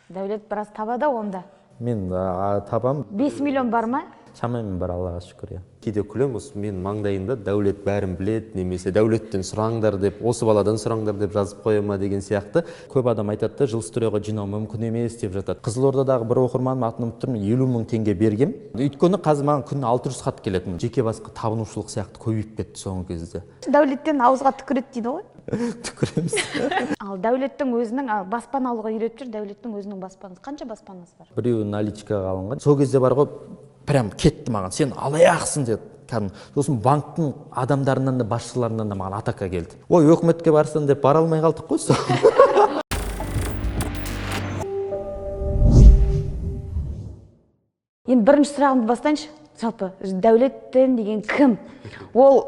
Дәулет біраз табады онда. Мен табам. 5 миллион бар ма? Шамамен бар, Аллаға шүкір, иә. Кейде күлемін, осы менің маңдайымда Дәулет бәрін біледі, немесе Дәулеттен сұраңдар деп, осы баладан сұраңдар деп жазып қоя ма деген сияқты. Көп адам айтады да, Жилстройға жинау мүмкін емес деп жатады. Қызылордадағы бір оқырманым, атын ұмытып тұрмын, 50 мың теңге бергем. Өйткені қазір маған күніне 600 хат келетін. Жеке басқа табынушылық сияқты көбейіп кетті соңғы кезде. Дәулеттен ауызға түкіреді дейді ғой? Түкіреміз. Ал Дәулеттің өзінің, ал, баспана алуға үйретіп жүр, Дәулеттің өзінің баспанасы. Қанша баспанасы бар? Біреуі наличкаға алынған. Сол кезде бар ғой, прям кетті маған, сен алаяқсың деді. Кәдімгі. Сосын банктың адамдарынан да, басшыларынан да маған атака келді. Ой, өкіметке барсаң деп бара алмай қалдық қой сол. Енді бірінші сұрағымды бастайыншы. Жалпы, Дәулеттен деген кім? Ол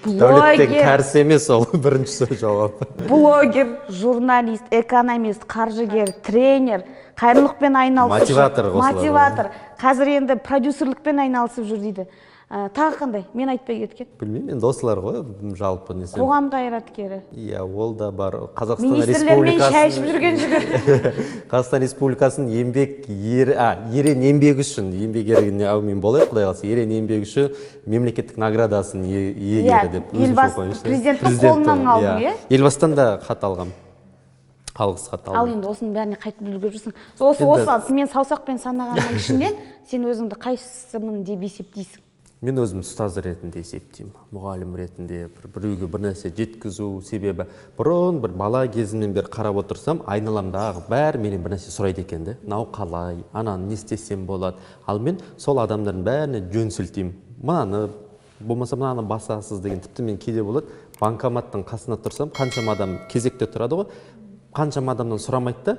Дәулеттен блогер. кәріс емес ол, бірінші жауап. Блогер, журналист, экономист, қаржыгер, тренер, қайырымдылықпен айналысып жүр. Мотиватор қосылады. Мотиватор. Қазір енді продюсерлікпен айналысып жүр дейді. Тағы қандай? Мен айтпай кеткен. Білмеймін, енді осылар ғой, жалпы несі. Қоғам қайраткері. Иә, ол да бар. Қазақстан Министрлермен шай ішіп Республикасының жүрген жігіт. Қазақстан Республикасының еңбек ер, а, ерен еңбегі үшін, еңбек еріне әумин болайық, Құдай қаласа, ерен еңбегі үшін мемлекеттік наградасының иегері Иә, деп өзімше Елбасы, қойыңызшы. президенттің Президенттің, қолынан алдың, иә. иә? Елбасыдан да хат алғам. Алғыс хат Ал алдым. енді осының бәріне қайтып үлгеріп жүрсің. Енді Осы мен саусақпен санағанның ішінен сен өзіңді қайсымын деп есептейсің? Мен өзім ұстаз ретінде есептеймін, мұғалім ретінде, біреуге бір нәрсе жеткізу себебі. Бұрын бір бала кезімнен бері қарап отырсам, айналамдағы бәрі менен бір нәрсе сұрайды екен де. Мынау қалай, ананы не істесем болады. Ал мен сол адамдардың бәріне жөн сілтеймін. Мынаны, болмаса мынаны басасыз деген. Тіпті мен кейде болады, банкоматтың қасында тұрсам, қаншама адам кезекте тұрады ғой, қаншама адамнан сұрамайды да,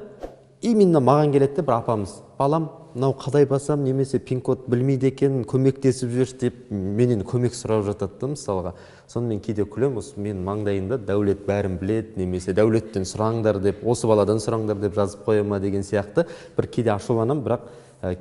именно маған келеді де бір апамыз, балам, мынау қалай басам, немесе пин-код білмейді екен, көмектесіп жіберші деп менен көмек сұрап жатады да мысалға. Сонымен кейде күлемін, осы менің маңдайымда Дәулет бәрін біледі, немесе Дәулеттен сұраңдар деп, осы баладан сұраңдар деп жазып қоя ма деген сияқты. Бір кейде ашуланамын, бірақ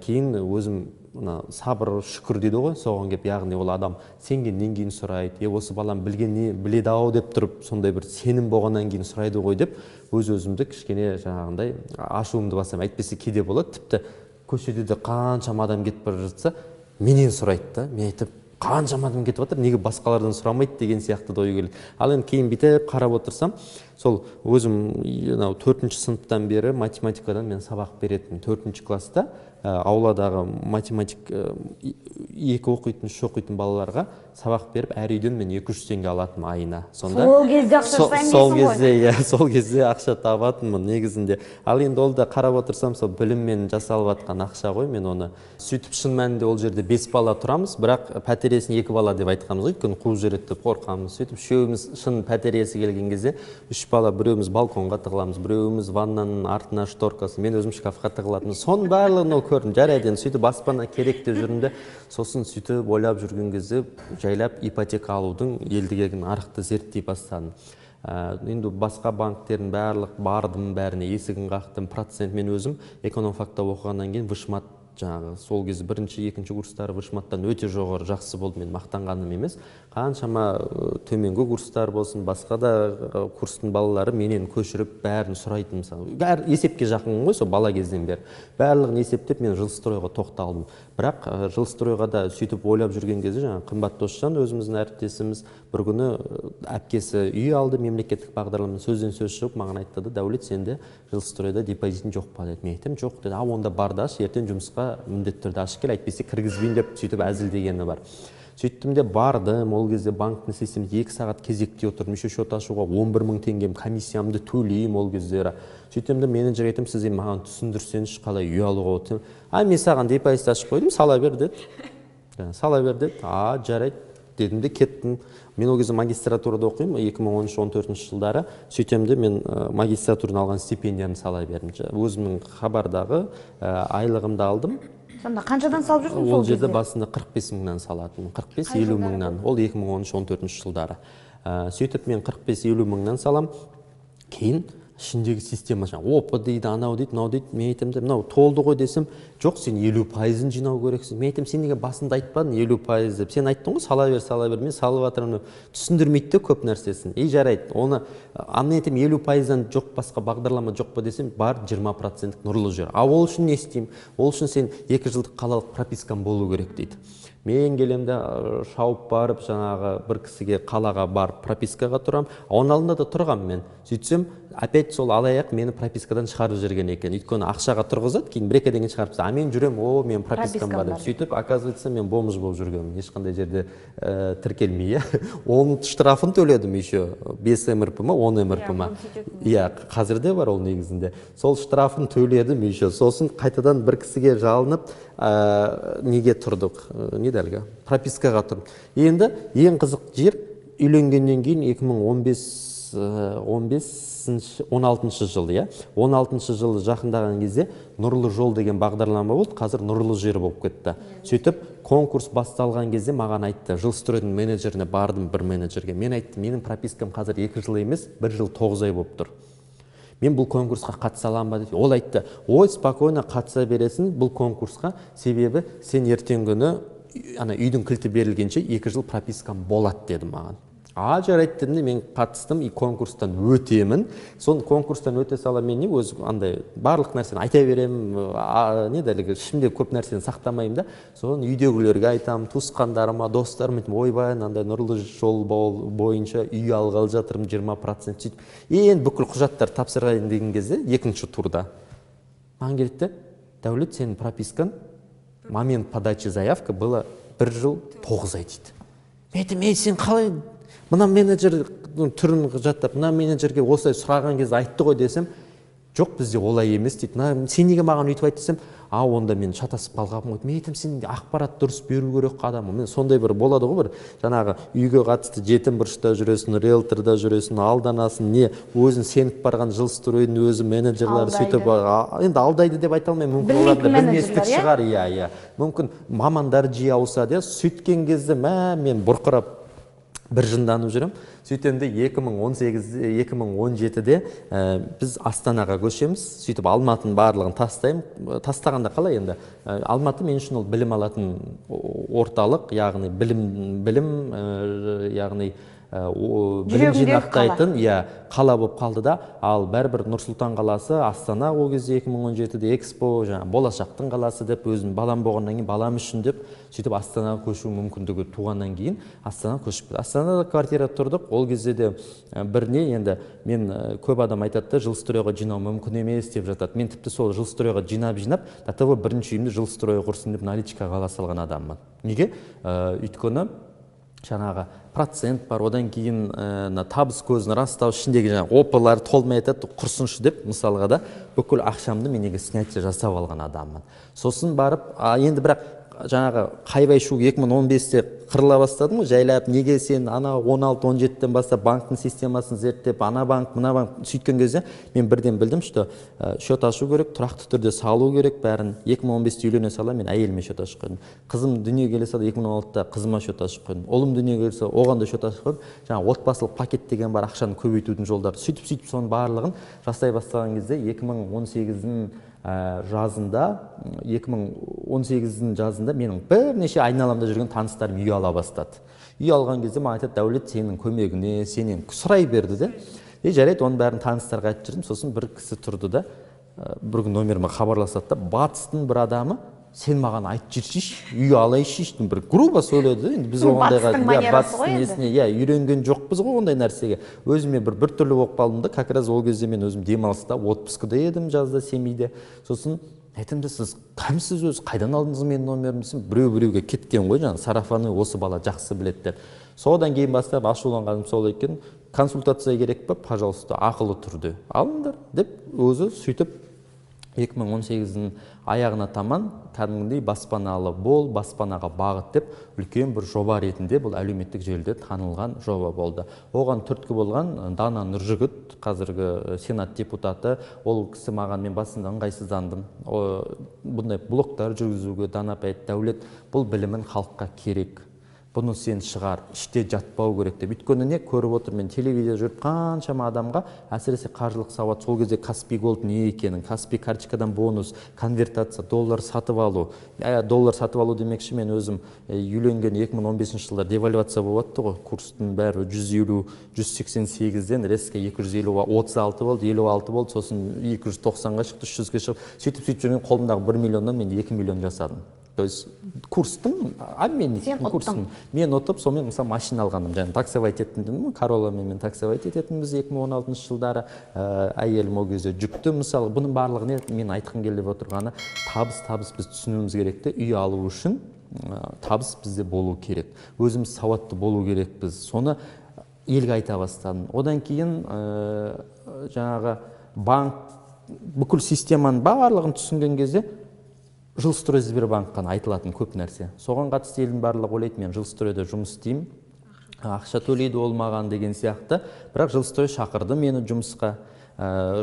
кейін өзім мына сабыр, шүкір дейді ғой, соған келіп, яғни ол адам сенгеннен кейін сұрайды, осы балам білген не біледі ау деп тұрып, сондай бір сенім болғаннан кейін сұрайды ғой деп өз өзімді кішкене жаңағындай ашуымды басамын. Әйтпесе кейде болады, тіпті көшеде де қаншама адам кетіп бара жатса, менен сұрайды да, мен айтып, қаншама адам кетіп жатыр, неге басқалардан сұрамайды деген сияқты да ой келеді. Ал енді кейін бүйтіп қарап отырсам, сол өзім мынау 4-ші сыныптан бері математикадан мен сабақ беретінмін. 4-ші класста, ауладағы математик, 2 оқитын, 3 оқитын балаларға сабақ беріп, әр үйден мен 200 теңге алатынмын айына. Сонда Сол кезде ақша жасаймын дейсің ғой. иә, сол кезде ақша табатынмын негізінде. Ал енді ол да қарап отырсам, сол біліммен жасалып жатқан ақша ғой, мен оны. Сөйтіп шын мәнінде ол жерде 5 бала тұрамыз, бірақ пәтер иесін 2 бала деп айтқанбыз ғой, өйткені қуып жібереді деп қорқамыз. Сөйтіп үшеуміз шын пәтер иесі келген кезде 3 бала, біреуміз балконға тығыламыз, біреуміз ваннаның артына шторкасы, мен өзім шкафқа тығылатынмын. Соның барлығын ол көрдім. Жарайды енді сөйтіп баспана керек деп жүрдім де, сосын сөйтіп ойлап жүрген кезде жайлап ипотека алудың елдегі нарықты зерттей бастадым. Енді басқа банктердің барлық бардым, бәріне есігін қақтым, процент. Мен өзім экономфакта оқығаннан кейін вышмат, жаңағы сол кезде бірінші, екінші курстары вышматтан өте жоғары жақсы болды, мен мақтанғаным емес. Қаншама төменгі курстар болсын, басқа да курстың балалары менен көшіріп бәрін сұрайтын мысалы. Бәрі есепке жақын ғой сол бала кезден бері. Барлығын есептеп мен Жилстройға тоқталдым. Бірақ Жилстройға да сөйтіп ойлап жүрген кезде жаңағы Қымбат Досжан өзіміздің әріптесіміз бір күні әпкесі үй алды мемлекеттік бағдарлама, сөзден сөз шығып маған айтты да, Дәулет, сенде Жилстройда депозитің жоқ па деді. Мен айттым, жоқ деді. А, онда бар да аш, ертең жұмысқа міндетті түрде ашып кел, әйтпесе кіргізбеймін деп сөйтіп әзілдегені бар. Сөйттім де бардым, ол кезде банктің системасы 2 сағат кезекте отырдым, еще счет ашуға 11 мың теңгем комиссиямды төлеймін ол кездері. Сөйттім де менеджерге айттым, сіз енді маған түсіндірсеңізші қалай үй алуға болады дедім. А, мен саған депозит ашып қойдым, сала бер деді. Жаңа, сала бер деді. А, жарайды дедім де кеттім. Мен ол кезде магистратурада оқимын, екі мың он үш, он төртінші жылдары. Сөйтем де мен магистратурадан алған стипендиямды сала бердім. Өзімнің хабардағы айлығымды алдым. Сонда қаншадан салып жүрдің Ол сол жерде кезде? басында қырық бес мыңнан салатынмын. Қырық бес, Қай елу жылдары? мыңнан. Ол екі мың он үш, он төртінші жылдары. Сөйтіп мен қырық бес, елу мыңнан салам. Кейін Ішіндегі система жаңа ОП дейді, анау дейді, мынау дейді. Мен айтамын да, мынау толды ғой десем, жоқ, сен 50%-ын жинау керексің. Мен айтамын, сен неге басында айтпадың 50% деп? Сен айттың ғой, сала бер, сала бер, мен салып жатырмын деп. Түсіндірмейді де көп нәрсесін. Ей, жарайды, оны, а мен айтамын, 50%-дан жоқ, басқа бағдарлама жоқ па десем, бар 20% нұрлы жер. А ол үшін не істеймін? Ол үшін сен 2 жылдық қалалық пропискаң болу керек дейді. Мен келем де, шауып барып, жаңағы бір кісіге қалаға барып пропискаға тұрам. Оның алдында да тұрғам мен. Сөйтсем, опять сол алаяқ мені пропискадан шығарып жіберген екен. Өйткені ақшаға тұрғызады, кейін бір екі айдан кейін шығарып тастайды. А мен жүрем, о, мен пропискам бар деп. Сөйтіп, оказывается, мен бомж болып жүргенмін. Ешқандай жерде тіркелмей, иә. Оның штрафын төледім еще. 5 МРП ма, 10 МРП ма. Иә, қазір де бар ол негізінде. Сол штрафын төледім еще. Сосын қайтадан бір кісіге жалынып, неге тұрдық? Не дәлгі? Пропискаға тұрдым. Енді ең қызық жер, үйленгеннен кейін екі мың он бес, он бесінші, он алтыншы жыл, иә? Он алтыншы жылы жақындаған кезде Нұрлы жол деген бағдарлама болды, қазір Нұрлы жер болып кетті. Сөйтіп, конкурс басталған кезде маған айтты, Жилстройдың менеджеріне бардым, бір менеджерге. Мен айттым, менің пропискам қазір 2 жыл емес, 1 жыл 9 ай болып тұр. Мен бұл конкурсқа қатыса аламын ба деп. Ол айтты, ой, спокойно қатыса бересің бұл конкурсқа, себебі сен ертеңгі күні ана үйдің кілті берілгенше 2 жыл пропискам болады деді маған. А, жарайды дедім де, мен қатыстым, и конкурстан өтемін. Сон конкурстан өте сала мен не өз андай барлық нәрсені айта беремін, не дәлігі, ішімде көп нәрсені сақтамаймын да. Соны үйдегілерге айтамын, туысқандарыма, достарыма айтамын, ойбай, мынандай нұрлы жол бойынша үй алғалы жатырмын, 20% сөйтіп. Енді бүкіл құжаттар тапсырайын деген кезде, екінші турда маған келді де, Дәулет, сенің пропискаң момент подачи заявка было 1 жыл 9 ай дейді. Мен айтамын, ей, сен қалай мына менеджер түрін жаттап, мына менеджерге осылай сұраған кезде айтты ғой десем, жоқ, бізде олай емес дейді. Мына, сен неге маған өйтіп айтты десем, а, онда мен шатасып қалғанмын ғой. Мен айтамын, сен ақпарат дұрыс беру керек адаммын. Мен сондай бір болады ғой, бір жаңағы үйге қатысты жетім бұрышта жүресің, риэлторда жүресің, алданасың, не өзің сеніп барған Жилстройдың өзі менеджерлері сөйтіп, енді алдайды деп айта алмаймын, мүмкін Білмейтін олар да білместік менеджерлер, иә? шығар, иә, иә. Мүмкін мамандар жиі ауысады, иә. Сөйткен кезде, мә, мен бұрқырап бір жынданып жүрем. Сөйтем де екі мың он сегіз, екі мың он жетіде, біз Астанаға көшеміз. Сөйтіп Алматының барлығын тастаймын. Тастағанда қалай енді? Алматы мен үшін ол білім алатын орталық, яғни білім, яғни, білім Жүрегіндегі қала. жинақтайтын, иә, қала болып қалды да. Ал бәрібір Нұр-Сұлтан қаласы, Астана ол кезде екі мың он жетіде Экспо, жаңа болашақтың қаласы деп, өзім балам болғаннан кейін балам үшін деп, сөйтіп Астанаға көшу мүмкіндігі туғаннан кейін Астанаға көшіп кеттік. Астанада квартира тұрдық. Ол кезде де, бір не, енді мен, көп адам айтады да, Жилстройға жинау мүмкін емес деп жатады. Мен тіпті сол Жилстройға жинап-жинап, до того бірінші үйімді Жилстрой құрсын деп наличкаға ала салған адаммын. Неге? Өйткені жаңағы процент бар, одан кейін, мына табыс көзін растау, ішіндегі жаңағы опалар толмай айтады, құрсыншы деп, мысалға да, бүкіл ақшамды мен неге снятие жасап алған адаммын. Сосын барып, енді бірақ жаңағы хайвай шу екі мың он бесте қырыла бастадым ғой, жайлап, неге сен ана он алты, он жетіден бастап банктің системасын зерттеп, ана банк, мына банк, сөйткен кезде мен бірден білдім, что, счет ашу керек, тұрақты түрде салу керек бәрін. Екі мың он бесте үйлене сала мен әйеліме счет ашып қойдым. Қызым дүниеге келе сала екі мың он алтыда қызыма счет ашып қойдым. Ұлым дүниеге келе сала оған да счет ашып қойдым. Жаңа отбасылық пакет деген бар, ақшаны көбейтудің жолдары. Сөйтіп-сөйтіп соның барлығын жасай бастаған кезде екі мың он сегіздің, жазында, екі мың он сегіздің жазында менің бірнеше айналамда жүрген таныстарым үй ала бастады. Үй алған кезде маған айтады, Дәулет, сенің көмегіне, сенен сұрай берді де. Е, жарайды, оның бәрін таныстарға айтып жүрдім. Сосын бір кісі тұрды да, бір күн номеріме хабарласады да, батыстың бір адамы, сен маған айтып жүрсейші, үй алайыншы деп бір грубо сөйледі де. Енді біз ондайға, Батыстың иә, манерасы батыстың ғой енді. несіне, иә, үйренген жоқпыз ғой ондай нәрсеге. Өзіме бір түрлі болып қалдым да, как раз ол кезде мен өзім демалыста, отпускыда едім жазда Семейде. Сосын айтамын да, сіз кімсіз өзі, қайдан алдыңыз менің номерімді десем, біреу біреуге кеткен ғой, жаңағы сарафаны осы бала жақсы біледі деп. Содан кейін бастап ашуланғаным сол екен, консультация керек пе, пожалуйста, ақылы түрде алыңдар деп өзі сөйтіп екі мың он сегіздің аяғына таман кәдімгідей баспаналы бол, баспанаға бағыт деп үлкен бір жоба ретінде бұл әлеуметтік желіде танылған жоба болды. Оған түрткі болған Дана Нұржігіт, қазіргі Сенат депутаты, ол кісі маған, мен басында ыңғайсыздандым. Бұндай блогтар жүргізуге Дана апай айтты, Дәулет, бұл білімін халыққа керек. Бұны сен шығар, іште жатпау керек деп. Өйткені не көріп отыр, мен телевизор жүріп қаншама адамға, әсіресе қаржылық сауат, сол кезде Каспи Голд не екенін, Каспи карточкадан бонус, конвертация, доллар сатып алу. Доллар сатып алу демекші, мен өзім үйленген 2015 жылда девальвация болып ғой, курстың бәрі 150, 188-ден резко 250, 36 болды, 56 болды, сосын 290-ға шықты, 300-ге шығып, сөйтіп жүрген қолымдағы 1 миллионнан мен 2 миллион жасадым. То есть курстың, обменниктің курсын мен ұтып, сонымен мысалы машина алғаным, және таксовать еттім, Королламен мен таксовать ететінбіз 2016 жылдары, әйелім ол кезде жүкті мысалы. Бұның барлығын мен айтқым келіп отырғаны, табыс біз түсінуіміз керек те, үй алу үшін табыс бізде болу керек, өзіміз сауатты болу керекпіз, соны елге айта бастадым. Одан кейін жаңағы банк, бүкіл системаның барлығын түсінген кезде Жилстрой Сбербанкқа айтылатын көп нәрсе. Соған қатысты елдің барлығы ойлайды, мен Жилстройда жұмыс істеймін, ақша төлейді ол маған деген сияқты. Бірақ Жилстрой шақырды мені жұмысқа.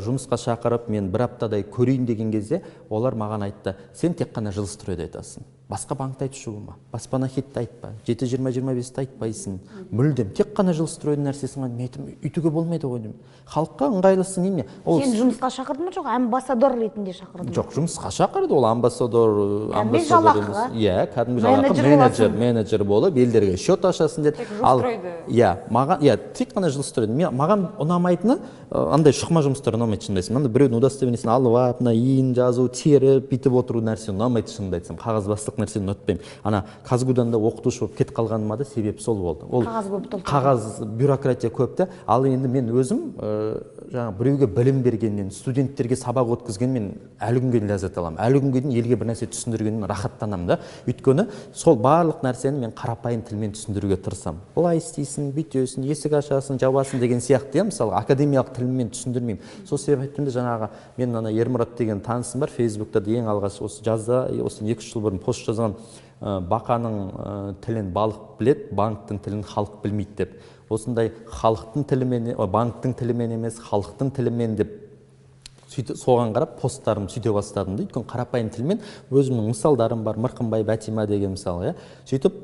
Жұмысқа шақырып, мен бір аптадай көрейін деген кезде олар маған айтты, сен тек қана Жилстройда айтасың. Басқа банкті айтушы болма, Баспана Хитті айтпа, 7-20-25-ті айтпайсың. Мүлдем тек қана Жилстройдың нәрсесін мен айттым, үйтуге болмайды ғой деймін. Халыққа ыңғайлысы неме? Сен жұмысқа шақырды ма, жоқ амбассадор ретінде шақырды ма? Жоқ, жұмысқа шақырды, ол амбассадор емес. Иә, кәдімгі жалақы менеджер болып, елдерге счет ашасың деді. Ал иә, маған иә, тек қана Жилстройды. Маған ұнамайтыны андай шұқма жұмыстар ұнамайды, шынымды айтсам. Мынандай біреудің удостоверениесін алып алып, мына иін жазу, теріп, бүйтіп отыру нәрсе ұнамайды, шынымды айтсам. Қағазбастылық нәрсені ұнатпаймын. Ана КазГУдан да оқытушы болып кетіп қалғаныма да себеп сол болды. Ол қағаз көп толтырды. Қағаз, бюрократия көп те. Ал енді мен өзім жаңа біреуге білім бергеннен, студенттерге сабақ өткізгеннен мен әлі күнге дейін ләззат аламын. Әлі күнге дейін елге бір нәрсе түсіндіргеннен рахаттанамын да. Өйткені сол барлық нәрсені мен қарапайым тілмен түсіндіруге тырысамын. Былай істейсің, бүйтесің, есік ашасың, жабасың деген сияқты, мысалы академиялық тілмен түсіндірмеймін. Сол себептен де жаңағы мен ана Ермұрат деген танысым бар, Фейсбукта ең алғаш осы жазда, осыдан 2-3 жыл бұрын пост жазған, бақаның тілін балық білет, банктың тілін халық білмейді деп. Осындай халықтың тілімен, банктың тілімен емес, халықтың тілімен деп соған қарап посттарым сөйте бастадым да. Өйткені қарапайым тілмен өзімнің мысалдарым бар, Мырқымбай Бәтима деген мысал, иә. Сөйтіп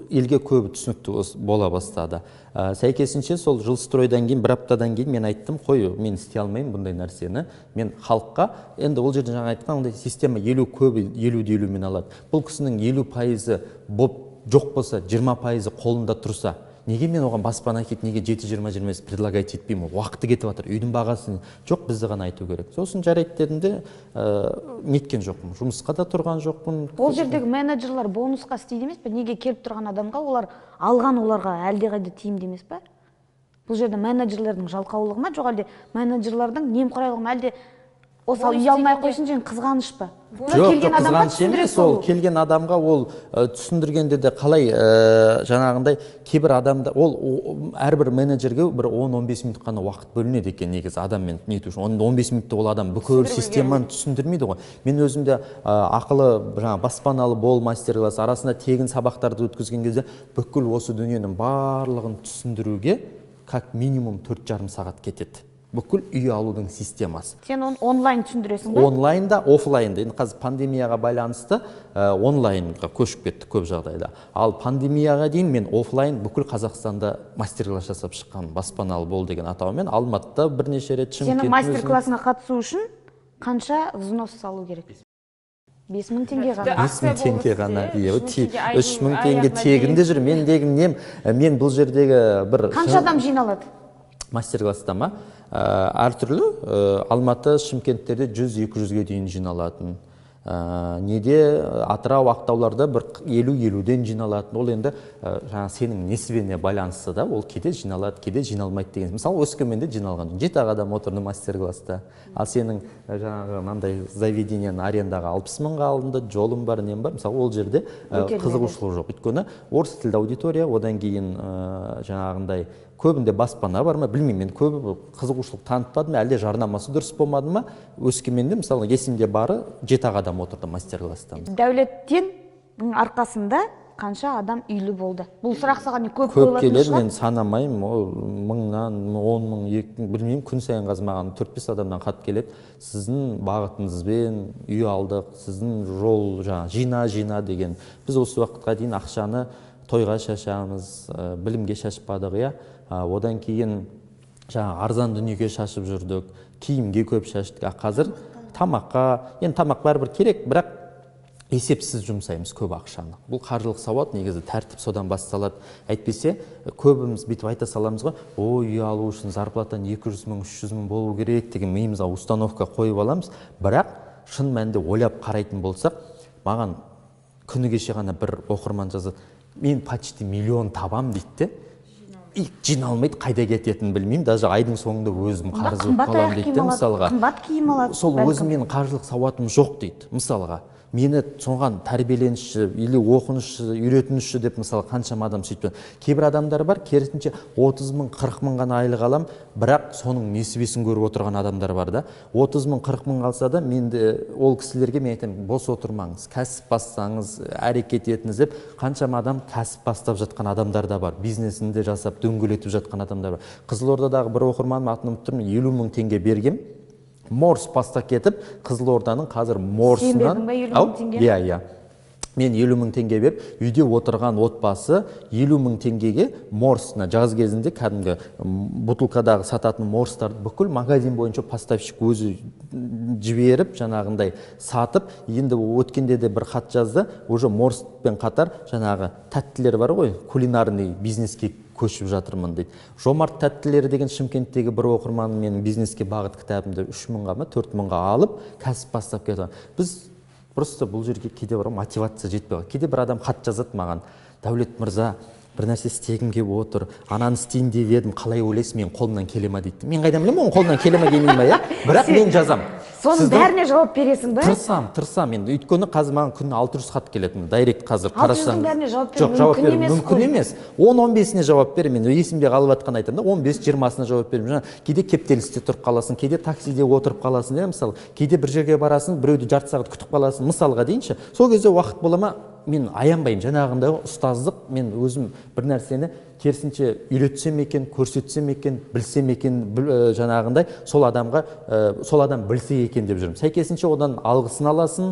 елге көбі түсінікті бола бастады. Сәйкесінше сол Жилстройдан кейін бір аптадан кейін мен айттым, қой, мен істей алмаймын бұндай нәрсені. Мен халыққа, енді ол жерде жаңа айтқан система 50 көбі 50-50-мен алады. Бұл кісінің 50% боп жоқ болса, 20% қолында тұрса, неге мен оған Баспана Хит, неге 7-20-25 предлагать етпеймін? Уақыты кетіп жатыр, үйдің бағасын жоқ, бізді ғана айту керек. Сосын жарайды дедім де, неткен жоқпын, жұмысқа да тұрған жоқпын. Ол жердегі менеджерлар бонусқа істейді емес пе? Неге келіп тұрған адамға олар алған оларға әлдеқайда тиімді емес пе? Бұл жерде менеджерлердің жалқаулығы ма, жоқ әлде менеджерлердің немқұрайлығы ма, әлде осы үй алмай қойсын деген қызғаныш па? Жоқ, қызғаныш емес, ол келген адамға ол түсіндіргенде де қалай жаңағындай кейбір адамда ол әрбір менеджерге бір 10-15 минут қана уақыт бөлінеді екен негізі адаммен нету үшін. 15 минутта ол адам бүкіл системаны түсіндірмейді ғой. Мен өзім де ақылы жаңа баспаналы бол мастер-класс арасында тегін сабақтарды өткізген кезде бүкіл осы дүниенің барлығын түсіндіруге как минимум 4,5 сағат кетеді. Бүкіл үй алудың системасы. Сен оны онлайн түсіндіресің бе? Онлайн да, офлайн да. Енді қазір пандемияға байланысты онлайнға көшіп кеттік көп жағдайда. Ал пандемияға дейін мен офлайн бүкіл Қазақстанда мастер-класс жасап шыққан, баспаналы бол деген атаумен Алматыда бірнеше рет, Шымкентте. Сенің мастер-классыңа қатысу үшін қанша взнос салу керек? 5000 теңге ғана. 5000 теңге ғана. 3000 теңге тегінде жүр. Мен деген нем, мен бұл жердегі бір қанша адам жиналады? Мастер-класста ма? Әртүрлі Алматы, Шымкенттерде 100-200-ге дейін жиналатын. Неде Атырау, Ақтауларда бір 50-50-ден жиналатын. Ол енді жаңа сенің несібеңе байланысты да, ол кейде жиналады, кейде жиналмайды деген. Мысалы, Өскеменде жиналған 7 адам отырды мастер-класста. Ал сенің жаңағы мынандай заведениені арендаға 60 мыңға алынды, жолым бар, нем бар. Мысалы, ол жерде қызығушылық жоқ. Өйткені орыс тілді аудитория, одан кейін жаңағындай көбінде баспана бар ма, білмеймін, мен көбі қызығушылық танытпадым, әлде жарнамасы дұрыс болмады ма. Өскеменде, мысалы, есімде бары 7 адам отырды мастер-класста. Дәулеттен арқасында қанша адам үйлі болды? Бұл сұрақ саған көп қойылатын көп келеді, шығар? Мен санамаймын, ол мыңнан, 10 мың, 2 мың, білмеймін, күн сайын қазір маған 4-5 адамнан хат келеді. Сіздің бағытыңызбен үй алдық, сіздің жол жаңа жина-жина деген. Біз осы уақытқа дейін ақшаны Тойға шашамыз, білімге шашпадық, иә. Одан кейін жаңа арзан дүниеге шашып жүрдік, киімге көп шаштық. А қазір тамаққа, енді тамақ бәрібір керек, бірақ есепсіз жұмсаймыз көп ақшаны. Бұл қаржылық сауат негізі тәртіп содан басталады. Әйтпесе көбіміз бүйтіп айта саламыз ғой, ой, үй алу үшін зарплатадан 200 мың, 300 мың болу керек деген миымызға установка қойып аламыз. Бірақ шын мәнінде ойлап қарайтын болсақ, маған күні кеше ғана бір оқырман жазады, мен почти миллион табам дейді де, и жиналмайды, қайда кететінін білмеймін, даже айдың соңында өзім қарыз болып қаламын дейді де, мысалға. Қымбат киім алады. Сол өзім менің қаржылық сауатым жоқ дейді, мысалға. Мені соған тәрбиеленіші, или оқынышшы, үйретініші деп мысалы қаншама адам сөйтіп. Кейбір адамдар бар, керісінше 30 мың, 40 мың ғана айлық алам, бірақ соның несібесін көріп отырған адамдар бар да. 30 мың, 40 мың алса да, мен де ол кісілерге мен айтамын, бос отырмаңыз, кәсіп бастаңыз, әрекет етіңіз деп. Қаншама адам кәсіп бастап жатқан адамдар да бар, бизнесін де жасап, дөңгелетіп жатқан адамдар бар. Қызылордадағы бір оқырманым, атын ұмытып тұрмын, 50 мың теңге бергем. Морс бастап кетіп, Қызылорданың қазір морсынан... Сен бердің ба 50 мың теңге? Иә, иә. Мен 50 мың теңге беріп, үйде отырған отбасы 50 мың теңгеге морсына жаз кезінде кәдімгі бутылкадағы сататын морстарды бүкіл магазин бойынша поставщик өзі жіберіп, жаңағындай сатып, енді өткенде де бір хат жазды, уже морспен қатар жаңағы тәттілер бар ғой, кулинарный бизнеске көшіп жатырмын дейді. Жомарт тәттілері деген Шымкенттегі бір оқырманым менің бизнеске бағыт кітабымды 3 мыңға ма, 4 мыңға алып, кәсіп бастап кетті. Біз просто бұл жерге кейде бір мотивация жетпей қалады. Кейде бір адам хат жазады маған, Дәулет мырза, бір нәрсе істегім келіп отыр, ананы істейін деп едім, қалай ойлайсыз, мен қолымнан келе ма дейді. Мен қайдан білемін, оның қолымнан келе ма, келмей ма, иә? Бірақ мен жазам. Соның бәріне жауап бересің бе? Тырысам, тырысам енді. Өйткені қазір маған күніне 600 хат келеді. Директ қазір қарасаң. 600-дің бәріне жауап беру мүмкін емес. Мүмкін емес. 10-15-іне жауап беремін. Мен есімде қалып жатқан айтамын да, 15-20-сына жауап беремін. Жаңа кейде кептелісте тұрып қаласың, кейде таксиде отырып қаласың, иә, мысалы, кейде бір жерге барасың, біреуді жарты сағат күтіп қаласың, мысалға дейінші. Сол кезде уақыт бола ма, мен аянбаймын. Жаңағындай ұстаздық, мен өзім бір нәрсені керісінше үйретсем екен, көрсетсем екен, білсем екен, жаңағындай сол адамға, сол адам білсе екен деп жүрмін. Сәйкесінше одан алғысын аласың,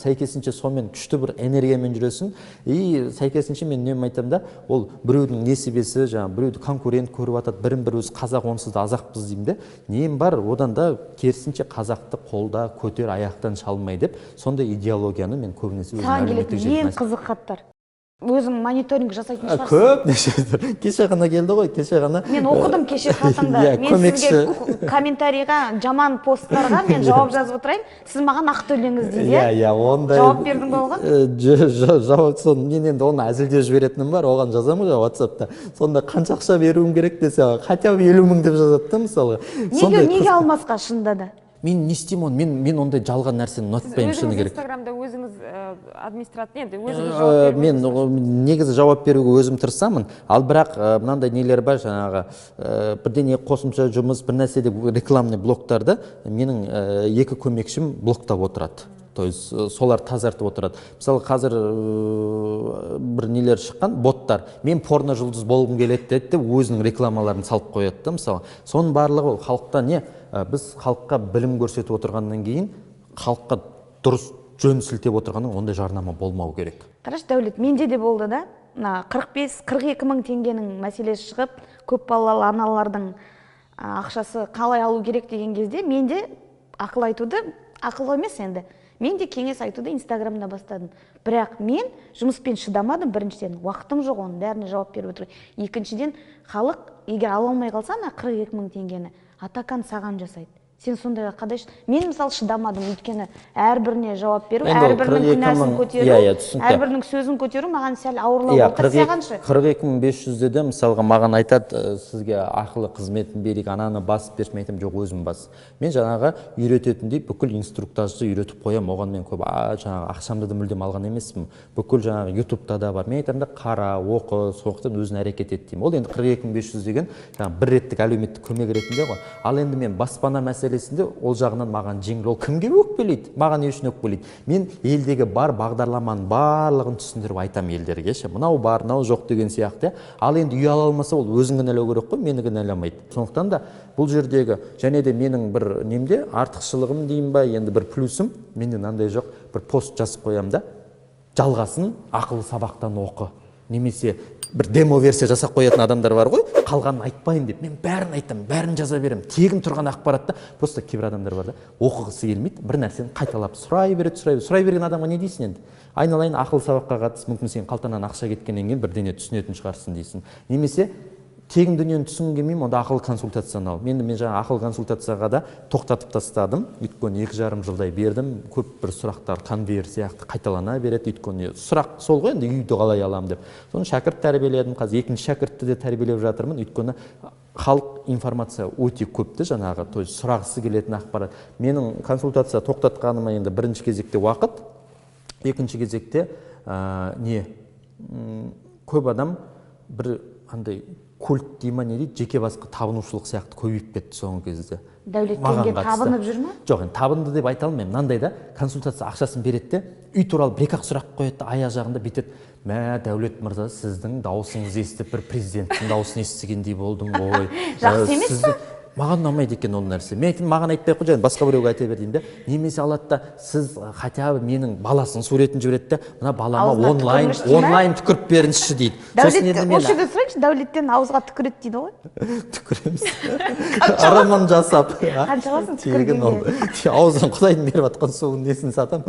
сәйкесінше сонымен күшті бір энергиямен жүресің. И сәйкесінше мен үнемі айтамын да, ол біреудің несібесі, жаңа біреуді конкурент көріп атады, бірін бір өзі қазақ онсыз да азақпыз деймін де. Нем бар, одан да керісінше қазақты қолда көтер, аяқтан шалмай деп, сондай идеологияны мен көбінесе өзім әлеуметтік желіде ең қызық хаттар. Өзің мониторинг жасайтын шығарсың. Көп неше. Кеше ғана келді ғой, кеше ғана. Мен оқыдым кеше хатыңды. Мен сізге комментарийға, жаман посттарға мен жауап жазып отырайын. Сіз маған ақ төлеңіз дейді. Иә, иә, ондай. Жауап бердің бе оған? Жауап сон мен енді оны әзілдеп жіберетінім бар, оған жазамын ғой WhatsAppта. Сонда қанша ақша беруім керек десе, хотя бы 50 мың деп жазады да мысалға. Неге алмасқа шынында да? Мен не істеймін оны? Мен ондай жалған нәрсені ұнатпаймын, шыны керек. Сіз өзіңіз Инстаграмда өзіңіз администратор, енді өзіңіз жауап беруге Мен негізі жауап беруге өзім тырысамын, ал бірақ мынандай нелер бар, жаңағы бірдеңе қосымша жұмыс, бір нәрсе деп рекламный блоктарды менің екі көмекшім блоктап отырады. То есть солар тазартып отырады. Мысалы қазір бір нелер шыққан боттар, мен порно жұлдыз болғым келеді деді де өзінің рекламаларын салып қояды да мысалы. Соның барлығы ол халықта не? Біз халыққа білім көрсетіп отырғаннан кейін халыққа дұрыс жөн сілтеп отырғаннан ондай жарнама болмау керек. Қарашы, Дәулет, менде де болды да. Мына 45-42 мың теңгенің мәселесі шығып, көп балалы аналардың ақшасы қалай алу керек деген кезде мен де ақыл айтуды, ақыл емес енді, мен де кеңес айтуды Инстаграмда бастадым. Бірақ мен жұмыспен шыдамадым, біріншіден, уақытым жоқ оның бәріне жауап беріп отыру. Екіншіден, халық егер ала алмай қалса ана 42 мың теңгені, атакан саған жасайды. Сен сондайға қандай мен мысалы шыдамадым, өйткені әрбіріне жауап беру, әрбірінің күнәсін көтеру, әрбірінің сөзін көтеру маған сәл ауырлау болды. Сағаншы? 42 500-де де мысалға маған айтады, сізге ақылы қызметін берейік, ананы басып берші, мен айтамын, жоқ, өзім бас. Мен жаңағы үйрететіндей бүкіл инструктажды үйретіп қоямын, оған мен көп жаңағы ақшамды да мүлдем алған емеспін. Бүкіл жаңағы ютубта да бар. Мен айтамын да, қара, оқы, сондықтан өзің әрекет ет деймін. Ол енді 42 500 деген жаңағы бір реттік әлеуметтік көмек ретінде ғой. Ал енді мен баспана мәселесінде ол жағынан маған жеңіл. Ол кімге өкпелейді? Маған не үшін өкпелейді? Мен елдегі бар бағдарламаның барлығын түсіндіріп айтамын елдерге ше. Мынау бар, мынау жоқ деген сияқты. Ал енді үй ала алмаса, ол өзін кінәлау керек қой, мені кінәламайды. Сондықтан да бұл жердегі және де менің бір немде артықшылығым деймін ба, енді бір плюсім, менде мынандай жоқ, бір пост жазып қоямын да, жалғасын ақылы сабақтан оқы. Немесе бір демо версия жасап қоятын адамдар бар ғой, қалғанын айтпаймын деп. Мен бәрін айтамын, бәрін жаза беремін. Тегін тұрған ақпаратты просто кейбір адамдар бар да, оқығысы келмейді, бір нәрсені қайталап сұрай береді, сұрай береді. Сұрай берген адамға не дейсің енді? Айналайын, ақыл сабаққа қатыс, мүмкін сен қалтаңнан ақша кеткеннен кейін бірдеңе түсінетін шығарсың дейсің. Немесе тегін дүниені түсінгім келмеймін, онда ақыл консультацияны ал. Мен жаңа ақыл консультацияға да тоқтатып тастадым. Өйткені 2,5 жылдай бердім. Көп бір сұрақтар конвейер сияқты қайталана береді. Өйткені сұрақ сол ғой енді, үйді қалай алам деп. Соны шәкірт тәрбиеледім. Қазір екінші шәкіртті де тәрбиелеп жатырмын. Өйткені халық информация өте көпті жаңағы, то есть сұрағысы келетін ақпарат. Менің консультация тоқтатқаныма енді бірінші кезекте уақыт, екінші кезекте көп адам бір андай культ дей ма, не дейді, жеке басқа табынушылық сияқты көбейіп кетті соңғы кезде. Дәулеткенге табынып жүр ме? Жоқ, енді табынды деп айта алмаймын. Мынандай да, консультация ақшасын береді де, үй туралы бір-екі сұрақ қояды, аяқ жағында бүйтеді. Мә, Дәулет мырза, сіздің дауысыңызды естіп, бір президенттің дауысын естігендей болдым ғой. Жақсы емес пе? Маған ұнамайды екен ол нәрсе. Мен айттым, маған айтпай ақ қой, жаңа басқа біреуге айта бер деймін де. Немесе алады да, сіз хотя бы менің баласының суретін жібереді де, мына балама онлайн түкіріп беріңізші дейді. Дәулет, осы жерде сұрайыншы, Дәулеттен ауызға түкіреді дейді ғой? Түкіреміз. Ырымын жасап. Қанша аласың түкіргенге? Аузын Құдайдың беріп жатқан суын несін сатам.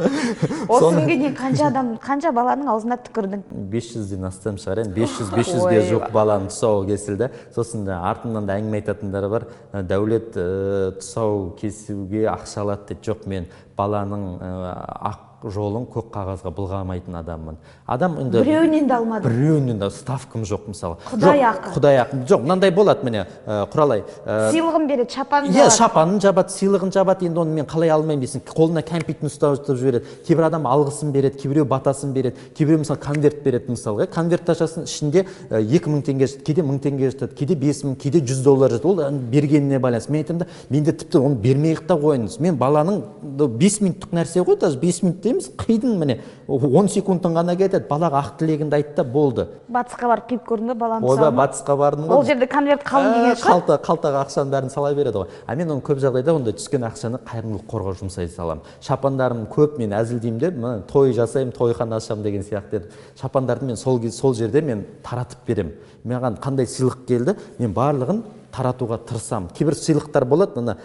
Осы күнге дейін қанша адам, қанша баланың аузына түкірдің? 500-ден астам шығар енді, 500-ге жуық баланың тұсауы кесілді. Сосын да артымнан да әңгіме айтатындар бар. Дәулет тұсау кесуге ақша алады дейді. Жоқ, мен баланың ақ жолын көк қағазға былғамайтын адаммын. Адам енді біреуінен де алмадым. Біреуінен де ставкам жоқ мысалы. Құдай ақы. Құдай ақы. Жоқ, мынандай болады міне, Құралай. Сыйлығын береді, шапанын жабады. Иә, шапанын жабады, сыйлығын жабады. Енді оны мен қалай алмаймын дейсің. Қолына кәмпитін ұстатып жібереді. Кейбір адам алғысын береді, кейбіреу батасын береді, кейбіреу мысалы конверт береді мысалы. Конверт ашасың, ішінде 2000 теңге жатады, кейде 1000 теңге жатады, кейде 5000, кейде 100 доллар жатады. Ол бергеніне байланысты. Мен айтамын да, менде тіпті оны бермей та қойыңыз. Мен баланың 5 минуттық нәрсе ғой, даже 5 минут дейміз, қидың міне 10 секундтың ғана кетеді. Балаға ақ тілегіңді айт та болды. Батысқа барып қиып көрдің бе баланы? Ойбай, батысқа бардым ғой. Ол жерде конверт қалың деген шығар. Қалтаға ақшаның бәрін сала береді ғой. А мен оны көп жағдайда ондай түскен ақшаны қайырымдылық қорға жұмсай саламын. Шапандарым көп, мен әзілдеймін де, той жасаймын, тойхана ашамын деген сияқты едім. Шапандарды мен сол жерде мен таратып беремін. Маған қандай сыйлық келді, мен барлығын таратуға тырысамын. Кейбір сыйлықтар болады, мына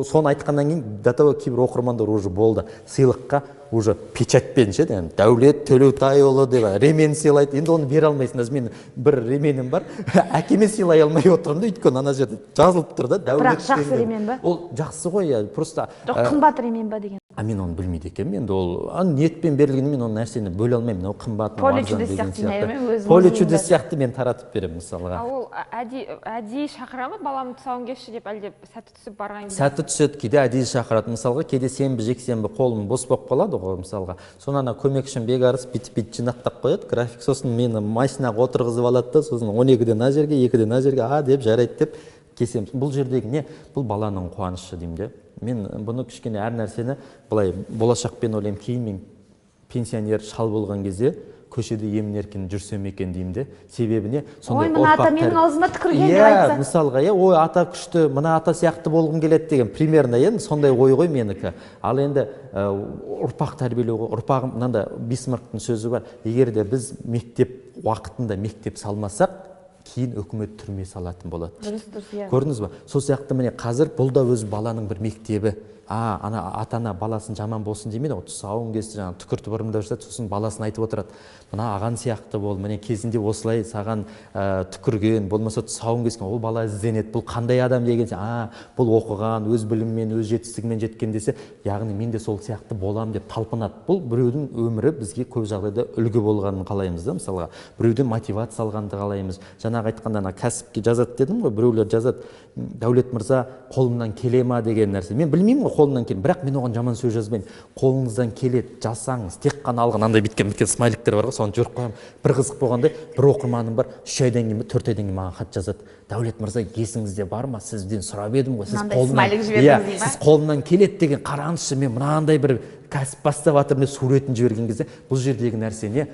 соны айтқаннан кейін до того кейбір оқырмандар уже болды. Сыйлыққа уже печатьпен ше, Дәулет Төлеутайұлы деп ремен сыйлайды. Енді оны бере алмайсың. Мен бір ременім бар, әкеме сыйлай алмай отырмын да, өйткені ана жерде жазылып тұр да, Дәулет. Бірақ жақсы ремен ба? Ол жақсы ғой, иә, просто. Жоқ, қымбат ремен ба деген. А мен оны білмейді екенмін. Енді ол ниетпен берілгенін мен оның нәрсені бөле алмаймын. Мынау қымбат, мынау арзан деген сияқты. Поле чудес сияқты мен таратып беремін мысалға. А ол әдейі шақыра ма баламның тұсауын кесші деп, әлде сәті түсіп барған кезде? Сәті түседі, кейде әдейі шақырады. Мысалға, кейде сенбі, жексенбі қолым бос болып қалады ғой мысалға. Соны ана көмекшім Бекарыс бүйтіп-бүйтіп жинақтап қояды график. Сосын мені машинаға отырғызып алады да, сосын 12-де мына жерге, 2-де мына жерге, а деп жарайды деп кесеміз. Бұл жердегі не? Бұл баланың қуанышы деймін де. Мен бұны кішкене әр нәрсені былай болашақпен ойлаймын. Кейін мен пенсионер шал болған кезде көшеде емін-еркін жүрсем екен деймін де. Себебі не? Ой, мына ата менің аузыма түкірген деп айтса. Иә, мысалға, ой, ата күшті, мына ата сияқты болғым келеді деген примерно енді сондай ой ғой менікі. Ал енді ұрпақ тәрбиелеу ғой, ұрпағым мынандай Бисмарктың сөзі бар. Егер де біз мектеп уақытында мектеп салмасақ, кейін үкімет түрме салатын болады. Дұрыс, дұрыс, иә. Көрдіңіз ба? Сол сияқты міне қазір бұл да өз баланың бір мектебі. Ана ата-ана баласын жаман болсын демейді ғой, тұсауын кесті, жаңағы түкіртіп ырымдап жатады, сосын баласын айтып отырады. Мына аған сияқты бол, міне кезінде осылай саған түкірген, болмаса тұсауын кескен, ол бала ізденеді, бұл қандай адам деген, бұл оқыған, өз білімімен, өз жетістігімен жеткен десе, яғни мен де сол сияқты болам деп талпынады. Бұл біреудің өмірі бізге көп жағдайда үлгі болғанын қалаймыз да, мысалға, біреуден мотивация алғанды қалаймыз. Жаңағы айтқанда ана кәсіпке жазады дедім ғой, біреулер жазады, Дәулет мырза қолымнан келе ма деген нәрсе. Мен білмеймін ғой қолымнан келе, бірақ мен оған жаман сөз жазбаймын. Қолыңыздан келеді, жасаңыз. Тек қана алған андай біткен смайликтер бар ғой, соны жіберіп қоямын. Бір қызық болғандай, бір оқырманым бар, 3 айдан кейін, 4 айдан кейін маған хат жазады. Дәулет мырза, есіңізде бар ма? Сізден сұрап едім ғой. Сіз қолымнан, сіз қолымнан келеді деген, қараңызшы, мен мынандай бір кәсіп бастап жатырмын деп суретін жіберген кезде, бұл жердегі нәрсе не?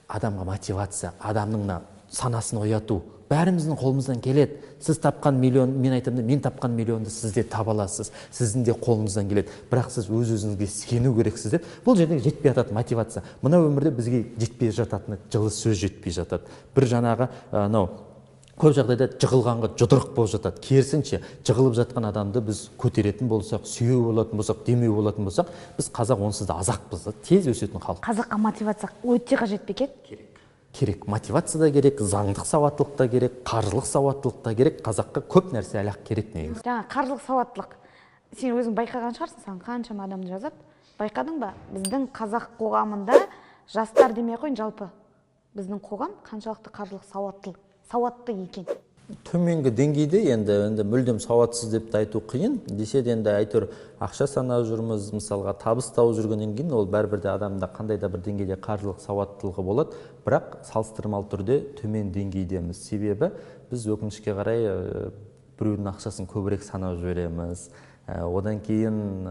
Адамға мотивация, адамның мына санасын ояту. Бәріміздің қолымыздан келеді. Сіз тапқан миллион, мен айтамын да, мен тапқан миллионды сіз де таба аласыз. Сіздің де қолыңыздан келеді. Бірақ сіз өз-өзіңізге сену керексіз деп. Бұл жерде жетпей жататын мотивация. Мына өмірде бізге жетпей жататыны жылы сөз жетпей жатады. Бір жаңағы анау көп жағдайда жығылғанға жұдырық болып жатады. Керісінше, жығылып жатқан адамды біз көтеретін болсақ, сүйеу болатын болсақ, демеу болатын болсақ, біз қазақ онсыз да азақпыз да, тез өсетін халық. Қазаққа мотивация өте қажет пе екен? Керек. Керек. Мотивация да керек, заңдық сауаттылық та керек, қаржылық сауаттылық та керек. Қазаққа көп нәрсе әлі-ақ керек негізі. Жаңа қаржылық сауаттылық. Сен өзің байқаған шығарсың, саған қаншама адамды жазады. Байқадың ба? Біздің қазақ қоғамында жастар демей ақ қояйын, жалпы біздің қоғам қаншалықты қаржылық сауатты екен? Төменгі деңгейде енді мүлдем сауатсыз деп те айту қиын. Десе де енді әйтеуір ақша санап жүрміз, мысалға табыс тауып жүргеннен кейін ол бәрібір де адамда қандай да бір деңгейде қаржылық сауаттылығы болады, бірақ салыстырмалы түрде төмен деңгейдеміз. Себебі біз өкінішке қарай біреудің ақшасын көбірек санап жібереміз. Одан кейін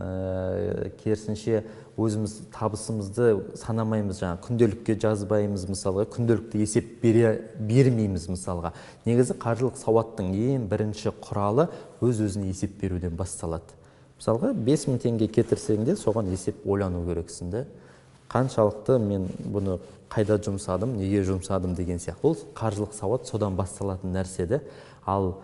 керісінше өзіміз табысымызды санамаймыз, жаңа күнделікке жазбаймыз, мысалға күнделікті есеп бермейміз мысалға. Негізі қаржылық сауаттың ең бірінші құралы өз-өзіне есеп беруден басталады. Мысалға 5000 теңге кетірсең де соған есеп ойлану керексің де. Қаншалықты мен бұны қайда жұмсадым, неге жұмсадым деген сияқты. Ол қаржылық сауат содан басталатын нәрсе де. Ал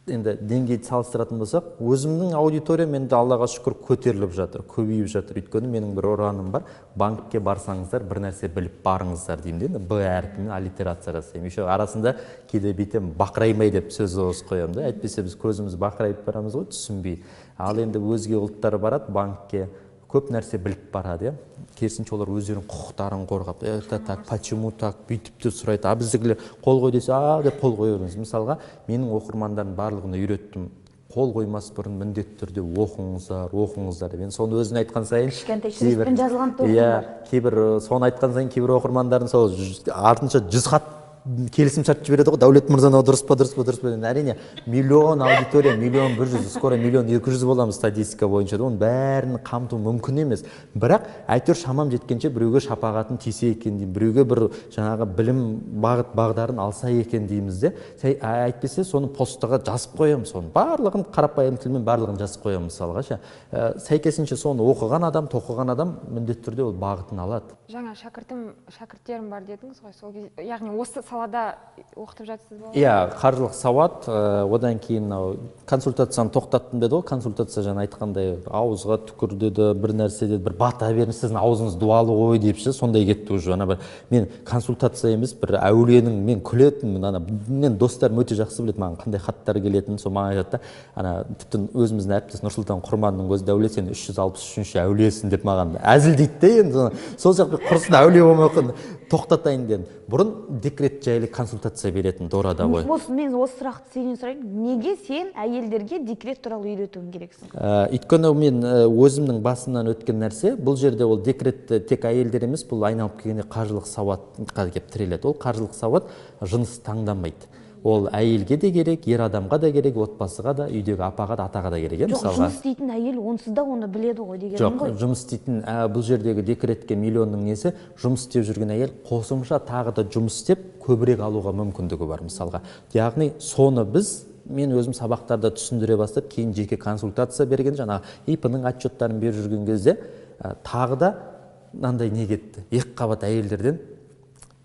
енді деңгейді салыстыратын болсақ, өзімнің аудиториям енді Аллаға шүкір көтеріліп жатыр, көбейіп жатыр. Өйткені менің бір ұраным бар, банкке барсаңыздар бір нәрсе біліп барыңыздар деймін де, енді Б әрпімен аллитерация жасаймын. Еще арасында кейде бүйтемін, бақыраймай деп сөз қосып қоямын да, әйтпесе біз көзіміз бақырайып барамыз ғой, түсінбей. Ал енді өзге ұлттар барады банкке, көп нәрсе біліп барады, иә. Керісінше олар өздерінің құқықтарын қорғап, это так, почему так, бүйтіп те сұрайды. А біздікілер қол қой десе, а деп қол қоя береміз. Мысалға, менің оқырмандарым барлығына үйреттім. Қол қоймас бұрын міндетті түрде оқыңыздар, оқыңыздар деп. Енді соны өзін айтқан сайын кішкентай шрифтпен жазылған тоқымдар. Иә, кейбір соны айтқан сайын кейбір оқырмандардың сол артынша 100 хат келісімшарт жібереді ғой, Дәулет мырза мынау дұрыс па, дұрыс па, дұрыс па деп. Әрине, миллион аудитория, 1,1 миллион, скоро 1,2 миллион боламыз статистика бойынша. Оның бәрін қамту мүмкін емес. Бірақ әйтеуір шамам жеткенше біреуге шапағатын тисе екен деймін, біреуге бір жаңағы білім бағыт бағдарын алса екен дейміз де. Әйтпесе соны постыға жазып қоямын, соны барлығын қарапайым тілмен барлығын жазып қоямын мысалға ше. Сәйкесінше соны оқыған адам, тоқыған адам міндетті түрде ол бағытын алады. Жаңа шәкірттерім бар дедіңіз ғой, сол кезде, яғни осы салада оқытып жатсыз ба? Иә, қаржылық сауат, одан кейін мынау консультацияны тоқтаттым деді ғой. Консультация жаңа айтқандай ауызға түкір деді, бір нәрсе деді, бір бата беріңіз, сіздің аузыңыз дуалы ғой деп ше, сондай кетті уже. Ана бір мен консультация емес, бір әулиенің, мен күлетінмін, ана мен достарым өте жақсы біледі маған қандай хаттар келетінін, сол маған айтады да, ана тіпті өзіміздің әріптес Нұрсұлтан Құрманның өзі, Дәулет сен 363-ші әулиесің деп маған әзілдейді де. Енді сол сияқты құрысын әулие болмай ақ тоқтатайын дедім. Бұрын декрет жайлы консультация беретін Дорада ғой. Осы, мен осы сұрақты сенен сұрайын. Неге сен әйелдерге декрет туралы үйретуің керексің? Өйткені мен өзімнің басымнан өткен нәрсе, бұл жерде ол декретті тек әйелдер емес, бұл айналып келгенде қаржылық сауатқа келіп тіреледі. Ол қаржылық сауат жыныс таңдамайды. Ол әйелге де керек, ер адамға да керек, отбасыға да, үйдегі апаға да, атаға да керек, иә, Жоқ, мысалға. жұмыс істейтін әйел онсыз да оны біледі ғой дегенім Жоқ, ғой. жұмыс істейтін, бұл жердегі декретке миллионның несі, жұмыс істеп жүрген әйел қосымша тағы да жұмыс істеп көбірек алуға мүмкіндігі бар мысалға. Яғни соны біз, мен өзім сабақтарда түсіндіре бастап, кейін жеке консультация берген, жаңағы ИП-ның отчеттарын беріп жүрген кезде, тағы да мынандай не кетті. Екі қабат әйелдерден: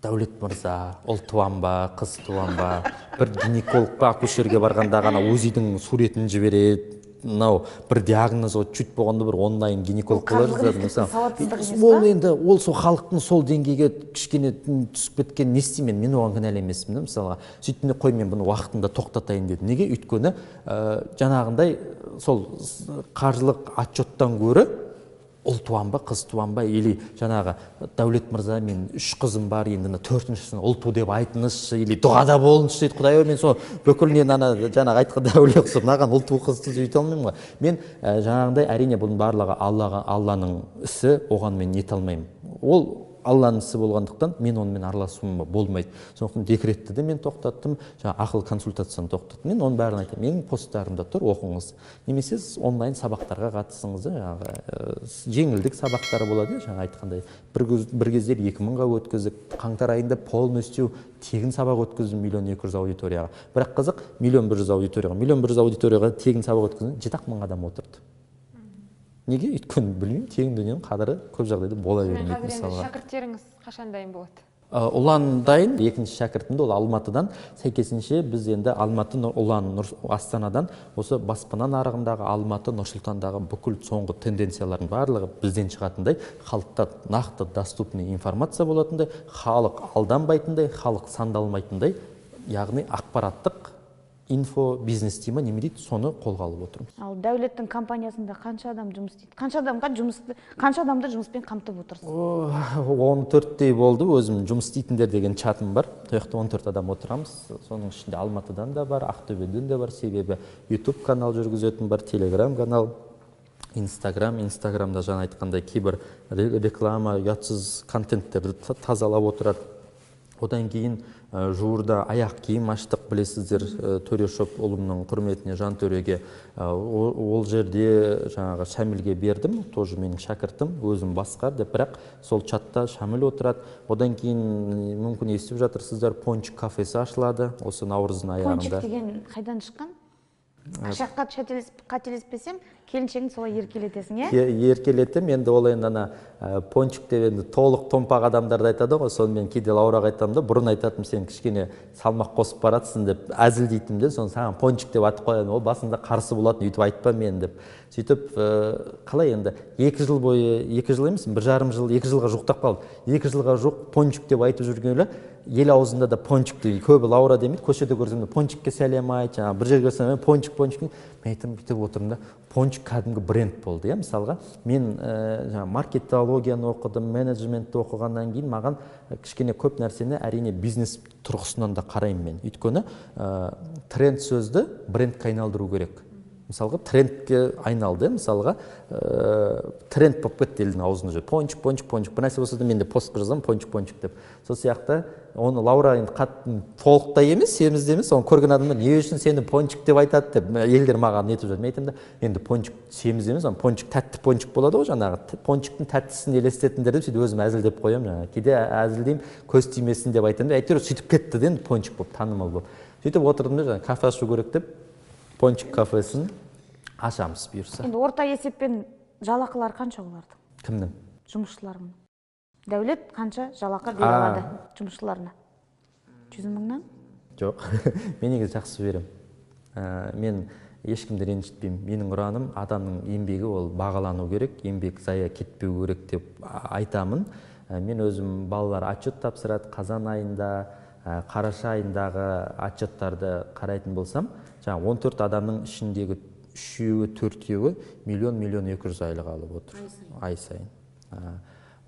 Дәулет мырза, ұл туам ба, қыз туам ба, бір гинеколог па, акушерге барғанда ғана УЗИ-дің суретін жібереді, мынау бір диагноз чуть болғанда бір онлайн гинеколог Ол болар қаржылық жазады, мысалы. сауатсыздық емес Ол па? енді ол сол халықтың сол деңгейге кішкене түсіп кеткен, не істеймін мен оған кінәлі емеспін да мысалға. Сөйттім де, қой, мен бұны уақытында тоқтатайын дедім. Неге? Өйткені жаңағындай сол қаржылық отчеттан гөрі ұл туам ба, қыз туам ба, или жаңағы Дәулет мырза, мен үш қызым бар, енді мына төртіншісін ұл ту деп айтыңызшы, или дұғада болыңызшы дейді. Құдай ау, мен сол бүкіл нені ана жаңағы айтқан әулие ұқсап мынаған ұл ту, қыз ту өйте алмаймын ғой мен. Жаңағындай, әрине, бұның барлығы Аллаға, Алланың ісі, оған мен нете алмаймын. Ол Алланың ісі болғандықтан мен онымен араласуыма болмайды. Сондықтан декретті де мен тоқтаттым, жаңа ақыл консультацияны тоқтаттым. Мен оның бәрін айтамын. Менің посттарымда тұр, оқыңыз. Немесе сіз онлайн сабақтарға қатысыңыз, жаңағы жеңілдік сабақтары болады, жаңа айтқандай. Бір кездері 2000-ға өткіздік, қаңтар айында полностью тегін сабақ өткіздім 1 200 000 аудиторияға. Бірақ қызық, 1 100 000 аудиторияға, 1 100 000 аудиторияға тегін сабақ өткіздім, 7 000 адам отырды. Неге? Өйткені білмеймін, тегін дүниенің қадірі көп жағдайда бола бермейді. Қазір енді шәкірттеріңіз қашан дайын болады? Ұлан дайын, екінші шәкіртімді, ол Алматыдан. Сәйкесінше біз енді Алматы, Ұлан Астанадан осы баспана нарығындағы, Алматы, Нұр-Сұлтандағы бүкіл соңғы тенденциялардың барлығы бізден шығатындай, халықта нақты доступный информация болатындай, халық алданбайтындай, халық сандалмайтындай, яғни ақпараттық инфо бизнес дей ма, неме дейді, соны қолға алып отырмыз. Ал Дәулеттің компаниясында қанша адам жұмыс істейді? Қанша адамға жұмысты, қанша адамды жұмыспен қамтып отырсыз? 14-тей болды. Өзім жұмыс істейтіндер деген чатым бар. Сол жақта 14 адам отырамыз. Соның ішінде Алматыдан да бар, Ақтөбеден де бар, себебі YouTube канал жүргізетін бар, Телеграм канал, Инстаграм. Инстаграмда жаңа айтқандай кейбір реклама, ұятсыз контенттерді тазалап отырады. Одан кейін жуырда аяқ киім аштық, білесіздер, Төре Шоп, ұлымның құрметіне, Жантөреге. Ол жерде жаңағы Шәмілге бердім, тоже менің шәкіртім, өзім басқар деп, бірақ сол чатта Шәміл отырады. Одан кейін, мүмкін, естіп жатырсыздар, Пончик кафесі ашылады осы наурыздың Пончик аяғында. деген қайдан шыққан? Шаққа қателеспесем, келіншегіңді солай еркелетесің, иә? Еркелетем енді. Ол енді ана пончик деп енді толық томпақ адамдарды айтады ғой. Сонымен кейде Лаураға айтамын да, бұрын айтатынмын, сен кішкене салмақ қосып баратсың деп әзілдейтінмін де, соны саған пончик деп атып қоямын. Ол басында қарсы болатын, өйтіп айтпа мен деп. Сөйтіп қалай енді 2 жыл бойы, 2 жыл емес, 1,5 жыл, 2 жылға жуықтап қалды, 2 жылға жуық пончик деп айтып жүргелі ел аузында да пончик дейді. Көбі Лаура демейді, көшеде көрсем де пончикке сәлем айт, жаңағы бір жерге барсам, пончик, пончик. Мен айтамын, бүйтіп отырмын да, пончик кәдімгі бренд болды, иә. Мысалға, мен жаңағы маркетологияны оқыдым, менеджментті оқығаннан кейін маған кішкене көп нәрсені, әрине, бизнес тұрғысынан да қараймын мен. Өйткені тренд сөзді брендке айналдыру керек. Мысалға, трендке айналды, мысалға, тренд болып кетті елдің аузында жүр пончик, пончик, пончик. Бір нәрсе болса да, мен де постқа жазамын пончик, пончик деп. Сол сияқты оны Лаура енді қатты толық та емес, семіз де емес, соны көрген адамдар не үшін сені пончик деп айтады деп елдер маған нетіп жатыр. Мен айтамын да, енді пончик семіз емес, ана пончик, тәтті пончик болады ғой, жаңағы пончиктің тәттісін елестетіңдер деп, сөйтіп өзім әзілдеп қоямын. Жаңағы кейде әзілдеймін, көз тимесін деп айтамын да, әйтеуір сөйтіп кетті де енді пончик болып, танымал болып. Сөйтіп отырдым да, жаңағы кафе ашу керек деп, Пончик кафесін ашамыз, бұйырса. Енді орта есеппен жалақылары қанша олардың? Кімнің? Жұмысшыларының. Дәулет қанша жалақы бере алады жұмысшыларына? 100 мыңнан? Жоқ, мен негізі жақсы беремін. Мен ешкімді ренжітпеймін. Менің ұраным: адамның еңбегі ол бағалану керек, еңбек зая кетпеу керек деп айтамын. Мен өзім, балалар отчет тапсырады қазан айында, қараша айындағы отчеттарды қарайтын болсам, жаңағы 14 адамның ішіндегі үшеуі, төртеуі миллион, миллион екі жүз айлық алып отыр ай сайын.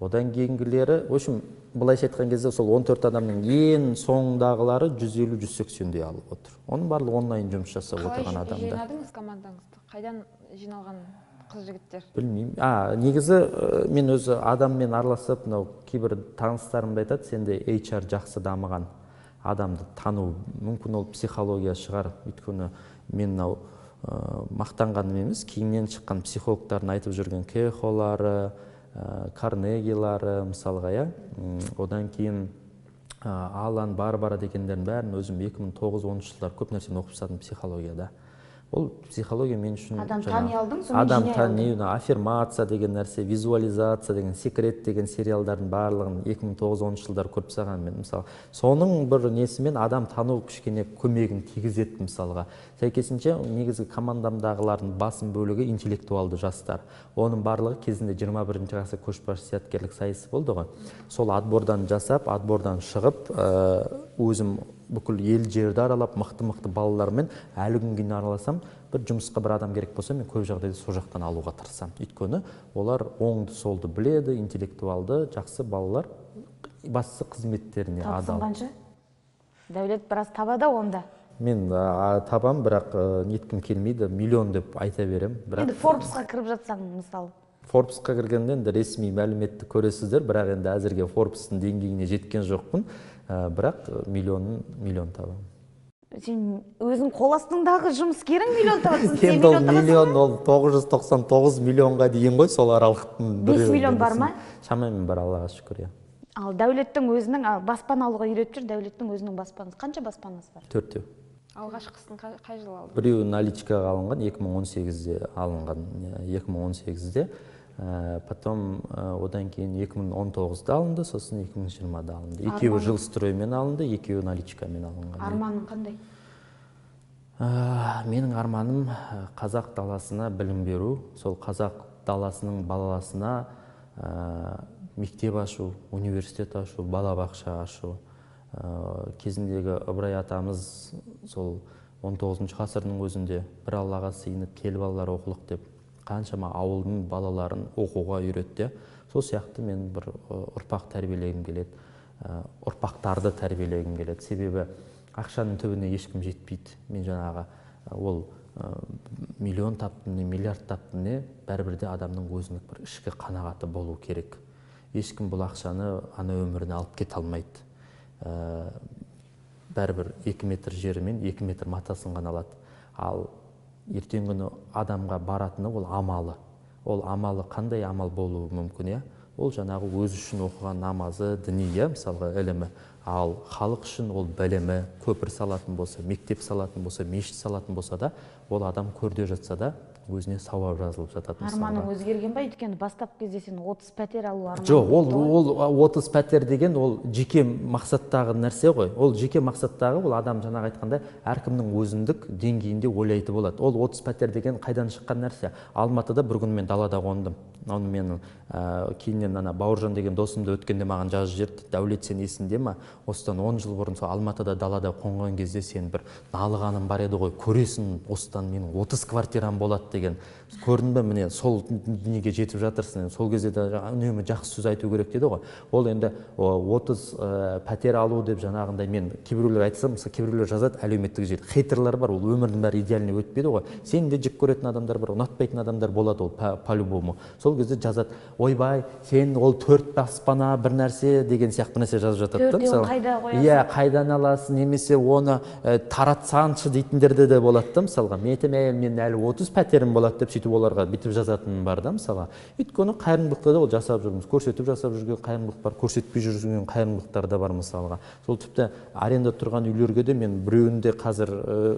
Одан кейінгілері, в общем, былайша айтқан кезде, сол 14 адамның ең соңындағылары 150-180-дей алып отыр. Оның барлығы онлайн жұмыс жасап Қалай отырған адамдар. жинадыңыз командаңызды? Қайдан жиналған қыз жігіттер? Білмеймін. Негізі мен өзі адаммен араласып, мынау кейбір таныстарым да айтады, сенде HR жақсы дамыған, адамды тану, мүмкін, ол психология шығар. Өйткені мен мынау мақтанғаным емес, кейіннен шыққан психологтардың айтып жүрген Кехолары, Карнегилары, мысалға, иә, одан кейін Алан, Барбара дегендердің бәрін өзім 2009-10 жылдары көп нәрсені оқып тастадым психологияда. Ол психология мен үшін Адам жаңағы тани алдың, сонымен адам жинай тани, аффирмация деген нәрсе, визуализация деген, Секрет деген сериалдардың барлығын 2009-10 жылдары көріп тастағанмын мен, мысалы. Соның бір несімен адам тану кішкене көмегін тигізеді, мысалға. Сәйкесінше, негізгі командамдағылардың басым бөлігі интеллектуалды жастар. Оның барлығы кезінде 21 ғасыр көшбасшы зияткерлік сайысы болды ғой, сол отбордан жасап, отбордан шығып, өзім бүкіл ел жерді аралап, мықты мықты балалармен әлі күнге дейін араласам. Бір жұмысқа бір адам керек болса, мен көп жағдайда сол жақтан алуға тырысамын. Өйткені олар оңды солды біледі, интеллектуалды жақсы балалар, бастысы қызметтеріне Табысың адал. қанша, Дәулет? Біраз табады онда. Мен табам, бірақ неткім келмейді, миллион деп айта беремін, бірақ Енді Форбсқа кіріп жатсаң, мысалы. Форбсқа кіргенде енді ресми мәліметті көресіздер, бірақ енді әзірге Форбстың деңгейіне жеткен жоқпын, бірақ миллион табамын. Сен өзің қол астыңдағы жұмыскерің миллион табасың, сен Енді ол миллион табасың миллион, ба? Ол 999 миллионға дейін ғой, сол аралықтың 5 біреуі миллион бар ма? Шамамен бар, Аллаға шүкір, иә. Ал Дәулеттің өзінің, баспана алуға үйретіп жүр, Дәулеттің өзінің баспанасы. Қанша баспанасы бар? 4-теу. Алғашқысын қай жылы алдың? Біреуі наличкаға алынған, 2018-де алынған. 2018-де. Потом одан кейін 2019-да алынды, сосын 2020-да алынды. Екеуі жилстроймен алынды, екеуі наличкамен алынған. Арманың қандай? Менің арманым қазақ даласына білім беру, сол қазақ даласының баласына мектеп ашу, университет ашу, балабақша ашу. Кезіндегі Ыбырай атамыз сол 19 ғасырдың өзінде бір Аллаға сыйынып кел балалар оқулық деп қаншама ауылдың балаларын оқуға үйретті. Сол сияқты мен бір ұрпақ тәрбиелегім келеді, ұрпақтарды тәрбиелегім келеді. Себебі ақшаның түбіне ешкім жетпейді. Мен жаңағы ол миллион таптым не, миллиард таптым не, бәрібір де адамның өзіндік бір ішкі қанағаты болу керек. Ешкім бұл ақшаны ана өміріне алып кете алмайды. Бәрібір 2 метр жері мен 2 метр матасын ғана алады. Ал ертеңгі күні адамға баратыны ол амалы. Ол амалы қандай амал болуы мүмкін, иә? Ол жаңағы өз үшін оқыған намазы, діни, иә, мысалға ілімі. Ал халық үшін ол білімі, көпір салатын болса, мектеп салатын болса, мешіт салатын болса да, ол адам көрде жатса да өзіне сауап жазылып жатады мысалға. Арманың өзгерген ба? Өйткені бастапқы кезде сен 30 пәтер алу арманың Жоқ, болды ғой. Ол 30 пәтер деген ол жеке мақсаттағы нәрсе ғой. Ол жеке мақсаттағы, ол адам жаңағы айтқандай әркімнің өзіндік деңгейінде ойлайтын болады. Ол 30 пәтер деген қайдан шыққан нәрсе? Алматыда бір күні мен далада қондым. Оны менің кейіннен ана Бауыржан деген досым да өткенде маған жазып жіберді. Дәулет, сен есіңде ма? Осыдан 10 жыл бұрын сол Алматыда далада қонған кезде сен бір налығаным бар еді ғой, көресің, осыдан менің 30 квартирам болады деген. Көрдің бе, міне сол дүниеге жетіп жатырсың. Сол кезде де үнемі жақсы сөз айту керек деді ғой. Ол енді 30 пәтер алу деп жаңағындай мен кейбіреулер айтсам, мысалы кейбіреулер жазады әлеуметтік желі. Хейтерлар бар, ол өмірдің бәрі идеальный өтпейді ғой. Сені де жек көретін адамдар бар, ұнатпайтын адамдар болады ол по-любому. Сол кезде жазады, ойбай, сен ол 4 баспана бір нәрсе деген сияқты нәрсе жазып жатады да, Төртеуін мысалы. қайда қоясың? Иә, қайдан аласың, немесе оны таратсаңшы дейтіндерде де болады да, мысалға. Мен айтамын, әй, мен әлі 30 пәтерім болады деп сөйтіп оларға бүйтіп жазатыным бар да, мысалға. Өйткені қайырымдылықты да ол жасап жүрміз, көрсетіп жасап жүрген қайырымдылық бар, көрсетпей жүрген қайырымдылықтар да бар, мысалға. Сол тіпті аренда тұрған үйлерге де мен біреуінде қазір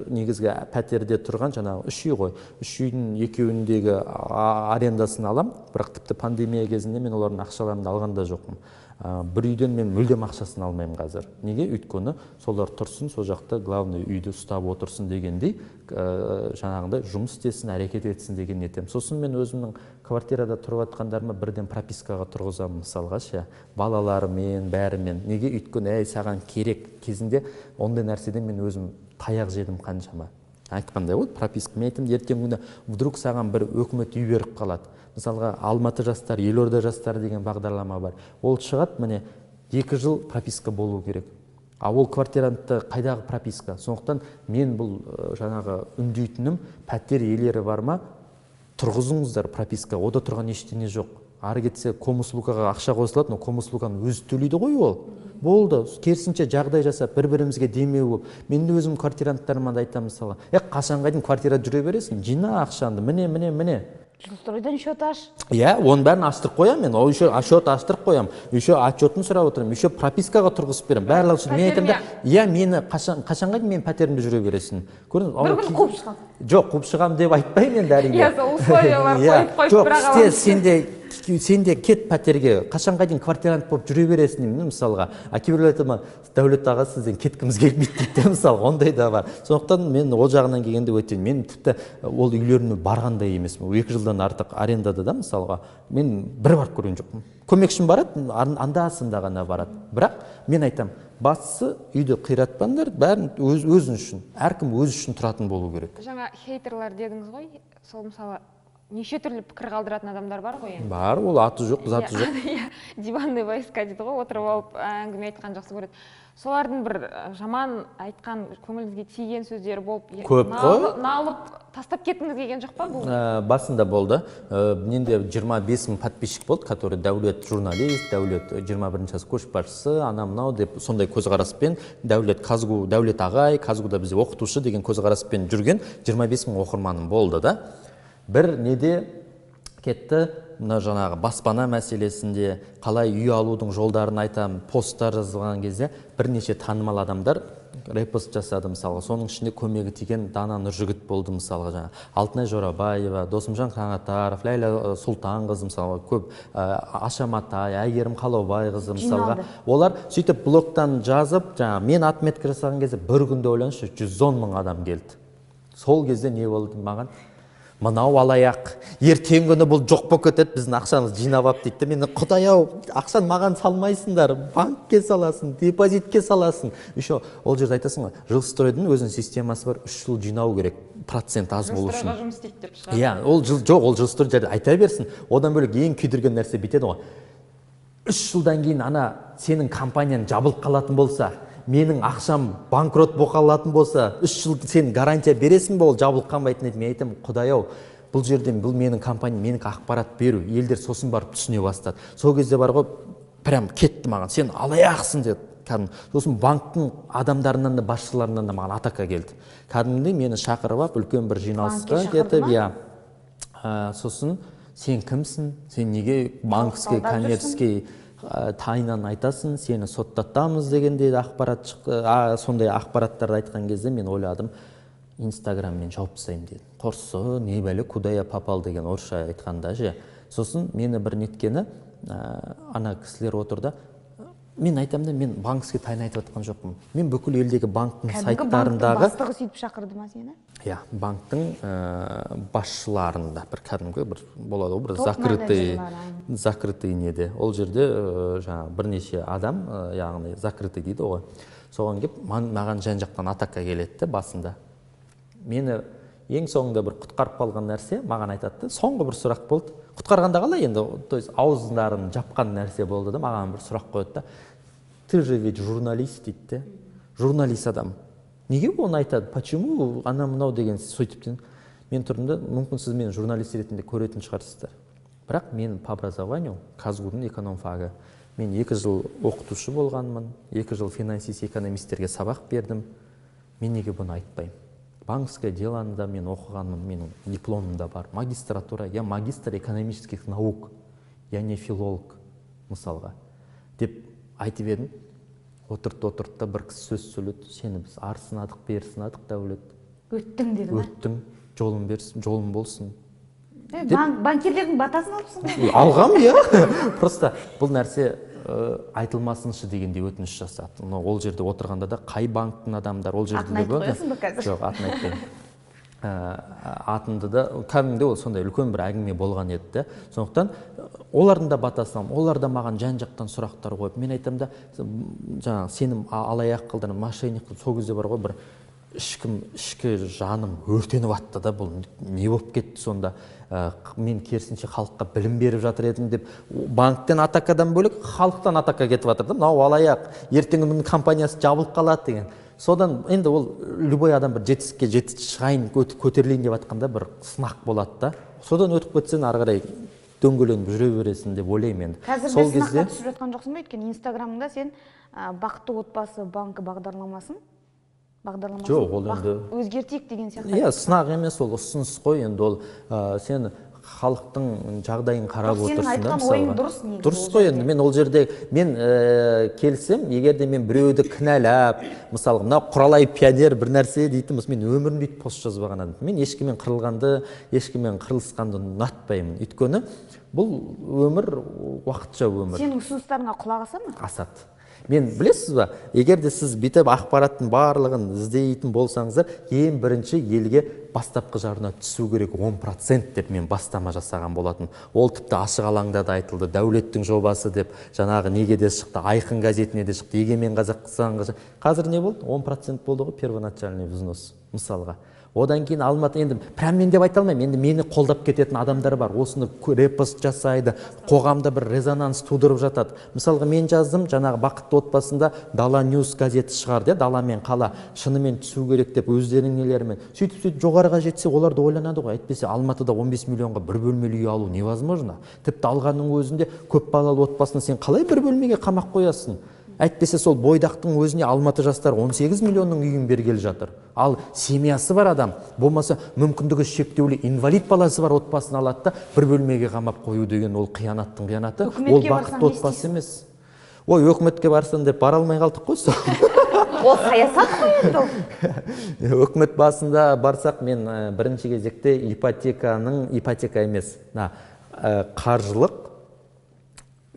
негізгі пәтерде тұрған жаңағы 3 үй ғой. 3 үйдің екеуіндегі арендасын алам, бірақ тіпті пандемия кезінде мен олардың ақшаларын алған да жоқпын. Бір үйден мен мүлдем ақшасын алмаймын қазір. Неге? Өйткені солар тұрсын, сол жақта главный үйді ұстап отырсын дегендей, жаңағындай жұмыс істесін, әрекет етсін деген ниетім. Сосын мен өзімнің квартирада тұрып жатқандарыма бірден пропискаға тұрғызамын, мысалға ше, балаларымен, бәрімен. Неге? Өйткені, әй, саған керек кезінде ондай нәрседен мен өзім таяқ жедім қаншама. Айтқандай ғой, прописка. Мен айттым, ертеңгі күні вдруг саған бір өкімет үй беріп қалады. Мысалға, Алматы жастары, Елорда жастары деген бағдарлама бар. Ол шығады, міне, 2 жыл прописка болу керек. А ол квартирантта қайдағы прописка? Сондықтан мен бұл жаңағы үндейтінім, пәтер иелері бар ма, тұрғызыңыздар прописка, ода тұрған ештеңе жоқ. Ары кетсе комуслугаға ақша қосылады, но комуслуганы өзі төлейді ғой ол. Болды, керісінше жағдай жасап, бір-бірімізге демеу болып. Мен де өзім квартиранттарыма да айтамын мысалға. Қашанға дейін квартирада жүре бересің? Жина ақшаңды, міне, міне, міне. Жилстройдан счет аш. Иә, оның бәрін аштырып қоямын мен. Ол еще счет аштырып қоямын. Еще отчетін сұрап отырамын. Еще пропискаға тұрғызып беремін. Барлығы үшін мен айтамын да, иә, мені қашанға дейін мен пәтерімде жүре бересің? Көрдіңіз бе? Бір күн қуып шығамын. Жоқ, қуып шығамын деп айтпаймын енді әрине. Иә, сол условиялар Иә. қойып-қойып Жоқ, бірақ істе, аламыз. сен де кет пәтерге. Қашанға дейін квартирант болып жүре бересің деймін, мысалға. А кейбіреулер айтады ма, Дәулет аға, сізден кеткіміз келмейді дейді де, мысалға, ондай да бар. Сондықтан мен ол жағынан келгенде өте, мен тіпті ол үйлеріне барғандай емеспін. 2 жылдан артық арендада да, мысалға, мен бір барып көрген жоқпын. Көмекшім барады, анда-санда ғана барады. Бірақ мен айтам, бастысы үйді қиратпаңдар, бәрін өзің үшін. Әркім өз үшін тұратын болу керек. Жаңа хейтерлар дедіңіз ғой, сол мысалы Неше түрлі пікір қалдыратын адамдар бар ғой енді. Бар, ол аты жоқ, заты жоқ. Иә, диванный войска дейді ғой, отырып алып әңгіме айтқан жақсы көреді. Солардың бір жаман айтқан, көңіліңізге тиген сөздері болып, көп қой. Налып тастап кеткіңіз келген жоқ па бұл? Басында болды. Менде 25 мың подписчик болды, который Дәулет журналист, Дәулет 21 жас көшбасшысы, ана мынау деп сондай көзқараспен, Дәулет КазГУ, Дәулет ағай, КазГУда бізде оқытушы деген көзқараспен жүрген 25 мың оқырманым болды да. Бір неде кетті, мына жаңағы баспана мәселесінде қалай үй алудың жолдарын айтам, посттар жазылған кезде бірнеше танымал адамдар репост жасады мысалға. Соның ішінде көмегі тиген Дана Нұржігіт болды мысалға, жаңа Алтынай Жорабаева, Досымжан Қаңатаров, Ләйлә Сұлтанқызы мысалға, көп Аша Матай, Әйгерім Қалаубайқызы мысалға. Олар сөйтіп блогтан жазып, жаңа мен отметка жасаған кезде бір күнде ойлаңызшы, 110 мың адам келді. Сол кезде не болды маған? Мынау алаяқ, ертең күні бұл жоқ болып кетеді, біздің ақшамызды жинап алып дейді. Мен, құдай ау, ақшаны маған салмайсыңдар, банкке саласың, депозитке саласың. Еще ол жерде айтасың ғой, Жилстройдың өзінің системасы бар, 3 жыл жинау керек, процент аз болу үшін. Жилстройға жұмыс істейді деп шығар. Иә, ол жыл, жоқ, ол Жилстрой жерде айта берсін. Одан бөлек ең күйдірген нәрсе бүйтеді ғой. 3 жылдан кейін ана сенің компанияң жабылып қалатын болса, менің ақшам банкрот болып қалатын болса, 3 жыл сен гарантия бересің бе, ол жабылып қалмайтын еді. Мен айтамын, құдай ау, бұл жерден бұл менің компаниям, менің ақпарат беру, елдер сосын барып түсіне бастады. Сол кезде бар ғой, прям кетті маған, сен алаяқсың деді. Кәдімгі. Сосын банктың адамдарынан да, басшыларынан да маған атака келді. Кәдімгідей мені шақырып алып, үлкен бір жиналысқа кетіп, иә. Сосын сен кімсің, сен неге банковский, коммерческий тайнан айтасың, сені соттатамыз дегендей ақпарат шықты. Сондай ақпараттарды айтқан кезде мен ойладым, Инстаграммен жауып тастаймын дедім. Құрсы, не бәле, куда я попал деген орысша айтқанда ше. Сосын мені бір неткені, ана кісілер отырды. Мен айтамын да, мен банковский тайна айтып жатқан жоқпын. Мен бүкіл елдегі банктың сайттарындағы бастығы сөйтіп шақырды ма сені? Иә, банктың басшыларында бір кәдімгі бір болады ғой, бір закрытый неде. Ол жерде жаңағы бірнеше адам, яғни закрытый дейді ғой. Соған келіп маған жан-жақтан атака келеді де басында. Мені ең соңында бір құтқарып қалған нәрсе маған айтады, соңғы бір сұрақ болды. Құтқарғанда қалай енді, то есть ауыздарын жапқан нәрсе болды да, маған бір сұрақ қояды да. Ты же ведь журналист дейді де. Журналист адам. Неге оны айтады? Почему ана мынау деген сөйтіп дедім. Мен тұрдым да, мүмкін сіз мені журналист ретінде көретін шығарсыздар. Бірақ мен по образованию КазГУдың экономфагы. Мен 2 жыл оқытушы болғанмын, 2 жыл финансист экономистерге сабақ бердім. Мен неге бұны айтпаймын? Банковское делоны да мен оқығанмын, менің дипломым да бар. Магистратура, я магистр экономических наук, я не филолог, мысалға. Деп айтып едім, отырды да бір кісі сөз сөйледі, сені біз ары сынадық, бері сынадық, Дәулет. Өттің деді ме? Өттің, жолың берсін, жолың болсын. Банкирлердің батасын алыпсың ғой. Алғам, иә. Просто бұл нәрсе айтылмасыншы дегендей өтініш жасады. Но ол жерде отырғанда да қай банктың адамдары, ол жерде Атын айтып қоясың ба қазір? Жоқ, атын айтпаймын. Атымды да, кәдімгідей ол сондай үлкен бір әңгіме болған еді де. Сондықтан олардың да батасын аламын, олар да маған жан-жақтан сұрақтар қойып, мен айтамын да, жаңағы сенім алаяқ қылдырып, мошенник қылдырып, сол кезде бар ғой бір ішкі жаным өртеніп атты да, бұл не болып кетті сонда? Мен керісінше халыққа білім беріп жатыр едім деп, банктен атакадан бөлек халықтан атака кетіп жатыр да, мынау алаяқ, ертеңгі күні компаниясы жабылып қалады деген. Содан енді ол любой адам бір жетістікке жетіп шығайын, көтерілейін деп жатқанда бір сынақ болады да. Содан өтіп кетсең ары қарай дөңгеленіп жүре бересің деп ойлаймын енді. Қазір Сол де сынаққа кезде түсіп жатқан жоқсың ба? Өйткені Инстаграмда сен Бақытты отбасы банкі бағдарламасын Жоқ, ол енді өзгертейік деген сияқты. Иә, сынақ емес, ол ұсыныс қой енді, ол сен халықтың жағдайын қарап Жоқ, сенің отырсың да, айтқан мысалға. ойың дұрыс негізі Дұрыс ол қой жерде. енді, мен ол жерде, мен келсем, егер де мен біреуді кінәлап, мысалға, мынау Құралай пионер бір нәрсе дейтін болса, мен өмірімде бүйтіп пост жазбаған адаммын. Мен ешкіммен қырылғанды, ешкіммен қырылысқанды ұнатпаймын. Өйткені бұл өмір уақытша өмір. Сенің ұсыныстарыңа құлақ аса ма? Асады. Мен білесіз ба, егер де сіз бүйтіп ақпараттың барлығын іздейтін болсаңыздар, ең бірінші елге бастапқы жарна түсу керек 10% деп мен бастама жасаған болатын. Ол тіпті ашық алаңда да айтылды, Дәулеттің жобасы деп, жаңағы неге де шықты, Айқын газетіне де шықты, Егемен Қазақстанға. Қазір не болды? 10% болды ғой первоначальный взнос мысалға. Одан кейін Алматы, енді прям мен деп айта алмаймын, енді мені қолдап кететін адамдар бар, осыны репост жасайды, қоғамда бір резонанс тудырып жатады. Мысалға мен жаздым, жаңағы бақытты отбасында Дала Ньюс газеті шығарды, Дала мен қала шынымен түсу керек деп өздерінің нелерімен. Сөйтіп-сөйтіп жоғарыға жетсе, олар да ойланады ғой, әйтпесе Алматыда 15 миллионға бір бөлмелі үй алу невозможно. Тіпті алғанның өзінде көп балалы отбасыны сен қалай бір бөлмеге қамап қоясың? Әйтпесе сол бойдақтың өзіне Алматы жастары 18 миллионның үйін бергелі жатыр. Ал семьясы бар адам, болмаса мүмкіндігі шектеулі инвалид баласы бар отбасын алады да бір бөлмеге қамап қою деген ол қиянаттың қиянаты. Ол бақытты отбасы емес. Ой, өкіметке барсаң деп бара алмай қалдық қой сол. Ол саясат қой енді ол. Өкімет басында барсақ, мен бірінші кезекте ипотеканың, ипотека емес, қаржылық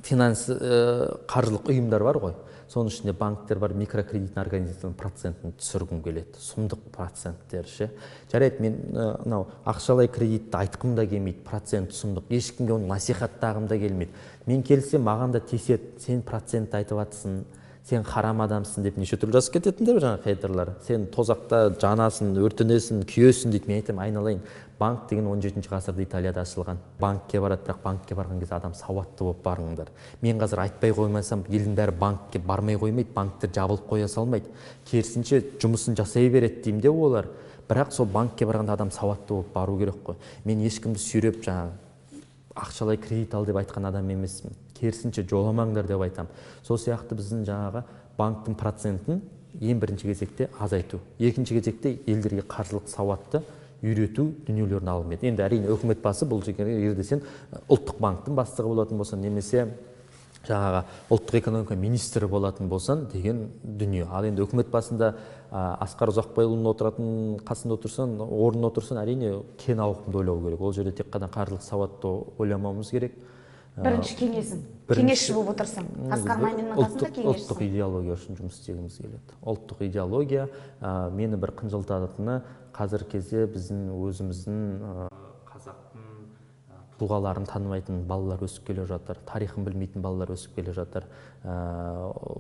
финанс, қаржылық ұйымдар бар ғой. Соның ішінде банктер бар, микрокредитный организацияның процентін түсіргім келеді. Сұмдық проценттер ше. Жарайды, мен мынау ақшалай кредитті айтқым да келмейді, процент сұмдық. Ешкімге оны насихаттағым да келмейді. Мен келсем, маған да теседі, сен процент айтып атсың, сен харам адамсың деп неше түрлі жазып кететіндер жаңа хейтерлар. Сен тозақта жанасың, өртенесің, күйесің дейді. Мен айтамын, айналайын, банк деген 17 ғасырда Италияда ашылған. Банкке барады, бірақ банкке барған кезде адам сауатты болып барыңдар. Мен қазір айтпай қоймасам, елдің бәрі банкке бармай қоймайды, банктер жабылып қоя салмайды. Керісінше жұмысын жасай береді деймін де олар. Бірақ сол банкке барғанда адам сауатты болып бару керек қой. Мен ешкімді сүйреп жаңа ақшалай кредит ал деп айтқан адам емеспін. Керісінше жоламаңдар деп айтам. Сол сияқты біздің жаңағы банктің процентін ең бірінші кезекте азайту. Екінші кезекте елдерге қаржылық сауатты үйрету дүниелерін алынбайды. Енді әрине өкімет басы бұл жерге егер де сен ұлттық банктің бастығы болатын болсаң, немесе жаңағы ұлттық экономика министрі болатын болсаң деген дүние. Ал енді өкімет басында Асқар Ұзақбайұлының отыратын қасында отырсаң, орнында отырсаң, әрине кең ауқымды ойлау керек. Ол жерде тек қана қаржылық сауатты ойламауымыз керек. Бірінші кеңесің, кеңесші болып отырсаң, Асқар Маминнің қасында кеңесшісің. Ұлттық идеология үшін жұмыс істегіміз келеді. Ұлттық идеология мені бір қынжылтатыны қазір кезде біздің өзіміздің қазақтың тұлғаларын танымайтын балалар өсіп келе жатыр, тарихын білмейтін балалар өсіп келе жатыр.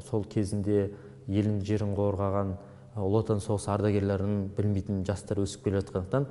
Сол кезінде елін жерін қорғаған Ұлы Отан соғысы ардагерлерін білмейтін жастар өсіп келе жатқандықтан,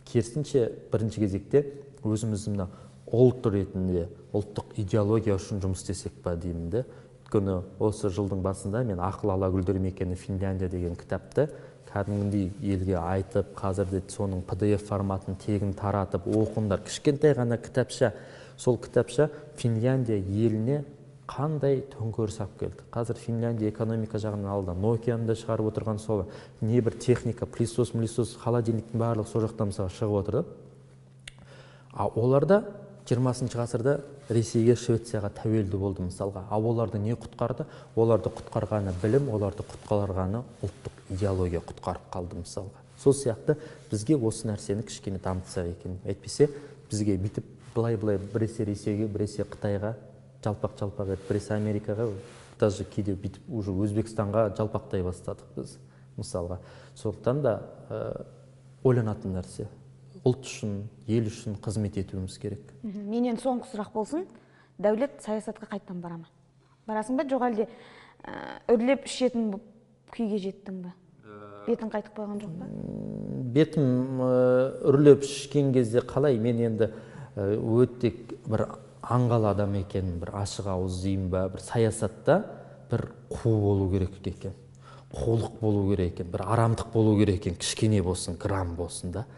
керісінше бірінші кезекте өзіміздің мына ұлт ретінде ұлттық идеология үшін жұмыс істесек па деймін де. Өйткені осы жылдың басында мен Ақыл ала гүлдер мекені Финляндия деген кітапты кәдімгідей елге айтып, қазір де соның PDF форматын тегін таратып оқыңдар. Кішкентай ғана кітапша, сол кітапша Финляндия еліне қандай төңкеріс алып келді. Қазір Финляндия экономика жағынан алда, Nokia-ны да шығарып отырған сол, небір техника, пылесос, мылесос, холодильниктің барлығы сол жақтан мысалы шығып отырды. А оларда 20 ғасырда Ресейге, Швецияға тәуелді болды мысалға. А оларды не құтқарды? Оларды құтқарғаны білім, оларды құтқарғаны ұлттық идеология құтқарып қалды мысалға. Сол сияқты бізге осы нәрсені кішкене дамытсақ екен. Әйтпесе бізге бүйтіп былай-былай біресе Ресейге, біресе Қытайға жалпақ-жалпақ етіп, біресе Америкаға, даже кейде бүйтіп уже Өзбекстанға жалпақтай бастадық біз мысалға. Сондықтан да ойланатын нәрсе. Ұлт үшін, ел үшін қызмет етуіміз керек. Менен соңғы сұрақ болсын. Дәулет саясатқа қайтадан бара ма? Барасың ба, жоқ әлде үрлеп ішетін күйге жеттің бе? Бетің қайтып қойған жоқ па? Бетім үрлеп ішкен кезде қалай, мен енді өте бір аңғал адам екен, бір ашық ауыз деймін ба, бір саясатта бір қу болу керек екен, қулық болу керек екен, бір арамдық болу керек екен, кішкене болсын, грамм болсын да.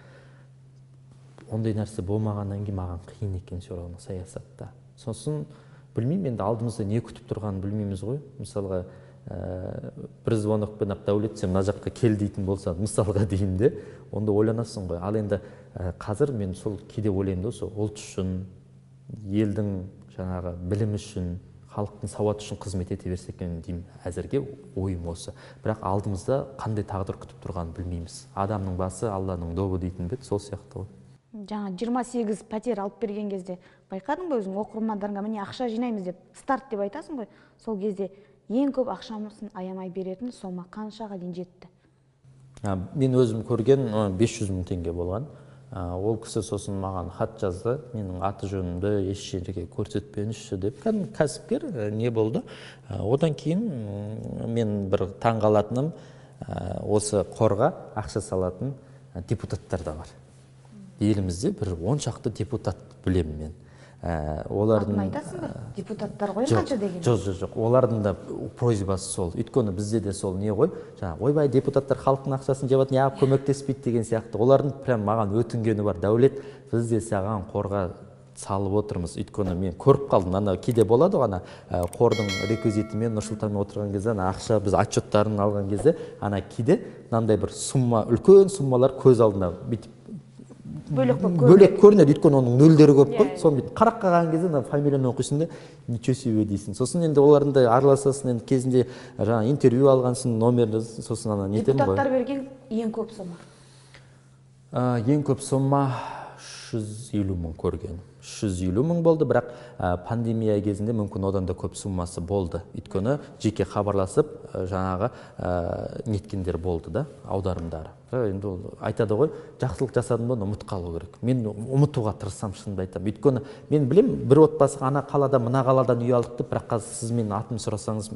Ондай нәрсе болмағаннан кейін маған қиын екен все равно саясатта. Сосын білмеймін енді алдымызда не күтіп тұрғанын білмейміз ғой. Мысалға бір звонокпен ақ Дәулет сен мына жаққа кел дейтін болса, мысалға деймін де, онда ойланасың ғой. Ал енді қазір мен сол кейде ойлаймын да, сол ұлт үшін, елдің жаңағы білімі үшін, халықтың сауаты үшін қызмет ете берсек екен деймін. Әзірге ойым осы. Бірақ алдымызда қандай тағдыр күтіп тұрғанын білмейміз. Адамның басы Алланың добы дейтін бе, сол сияқты ғой. Жаңа 28 пәтер алып берген кезде байқадың ба өзің оқырмандарыңа міне ақша жинаймыз деп старт деп айтасың ғой, сол кезде ең көп ақшамысын аямай беретін сома қаншаға дейін жетті? Мен өзім көрген 500 мың теңге болған. Ол кісі сосын маған хат жазды, менің аты жөнімді еш жерге көрсетпеңізші деп. Кәдімгі кәсіпкер не болды. Одан кейін мен бір таңғалатыным, осы қорға ақша салатын Депутаттар да бар. Елімізде бір 10 шақты депутат білемін мен. Олардың атын айтасың ба? Депутаттар ғой қанша деген? Жоқ, олардың да просьбасы сол. Өйткені бізде де сол не ғой, жаңағы ойбай депутаттар халықтың ақшасын жеп жатыр, неғып көмектеспейді деген сияқты. Олардың прям маған өтінгені бар: Дәулет, біз де саған қорға салып отырмыз. Өйткені мен көріп қалдым, ана кейде болады ғой, ана қордың реквизитімен Нұрсұлтанмен отырған кезде, ана ақша біз отчеттарын алған кезде, ана кейде мынандай бір сумма, үлкен суммалар көз алдына бүйтіп бөлек көрінеді. Өйткені оның нөлдері көп қой. Соны бүйтіп қарап қалған кезде мына фамилияны оқисың да, ничего себе дейсің. Сосын енді олардың да араласасың, енді кезінде жаңағы интервью алғансың, номерді, сосын ана нетемін ғой. Депутаттар берген ең көп сомма? Ең көп сомма 350 мың көрген. 350 мың болды, бірақ пандемия кезінде мүмкін одан да көп суммасы болды. Өйткені жеке хабарласып, жаңағы неткендер болды да, аударымдары. Енді ол айтады ғой, жақсылық жасадым ба, ұмыт қалу керек. Мен ұмытуға тырысамын, шынымды айтамын. Өйткені мен білем, бір отбасы ана қалада, мына қаладан үй алдық деп, бірақ қазір сіз менің атымды сұрасаңыз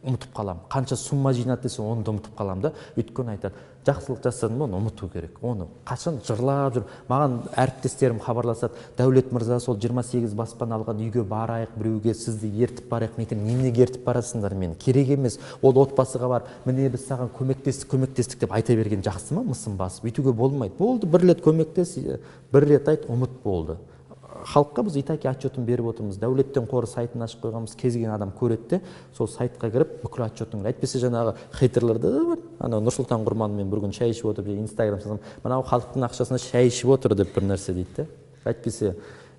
ұмытып қаламын. Қанша сумма жинады десе, оны да ұмытып қаламын да. Өйткені айтады, жақсылық жасадым ба, оны ұмыту керек. Оны қашан жырлап жүр. Маған әріптестерім хабарласады: Дәулет мырза, сол 28 баспана алған үйге барайық, біреуге сізді ертіп барайық. Мен айтамын, неменеге ертіп барасыңдар мені? Керек емес. Ол отбасыға барып, міне біз саған көмектестік, көмектестік деп айта берген жақсы ма, мысын басып? Өйтуге болмайды. Болды, бір рет көмектес, бір рет айт, ұмыт болды. Халыққа біз итаки отчетін беріп отырмыз. Дәулеттен қоры сайтын ашып қойғанбыз, кез келген адам көреді де, сол сайтқа кіріп бүкіл отчетін. Әйтпесе жаңағы хейтерлер де бар. Ана Нұрсұлтан Құрманмен бір күн шай ішіп отырып, Инстаграм жазсам, мынау халықтың ақшасына шай ішіп отыр деп бір нәрсе дейді де. Әйтпесе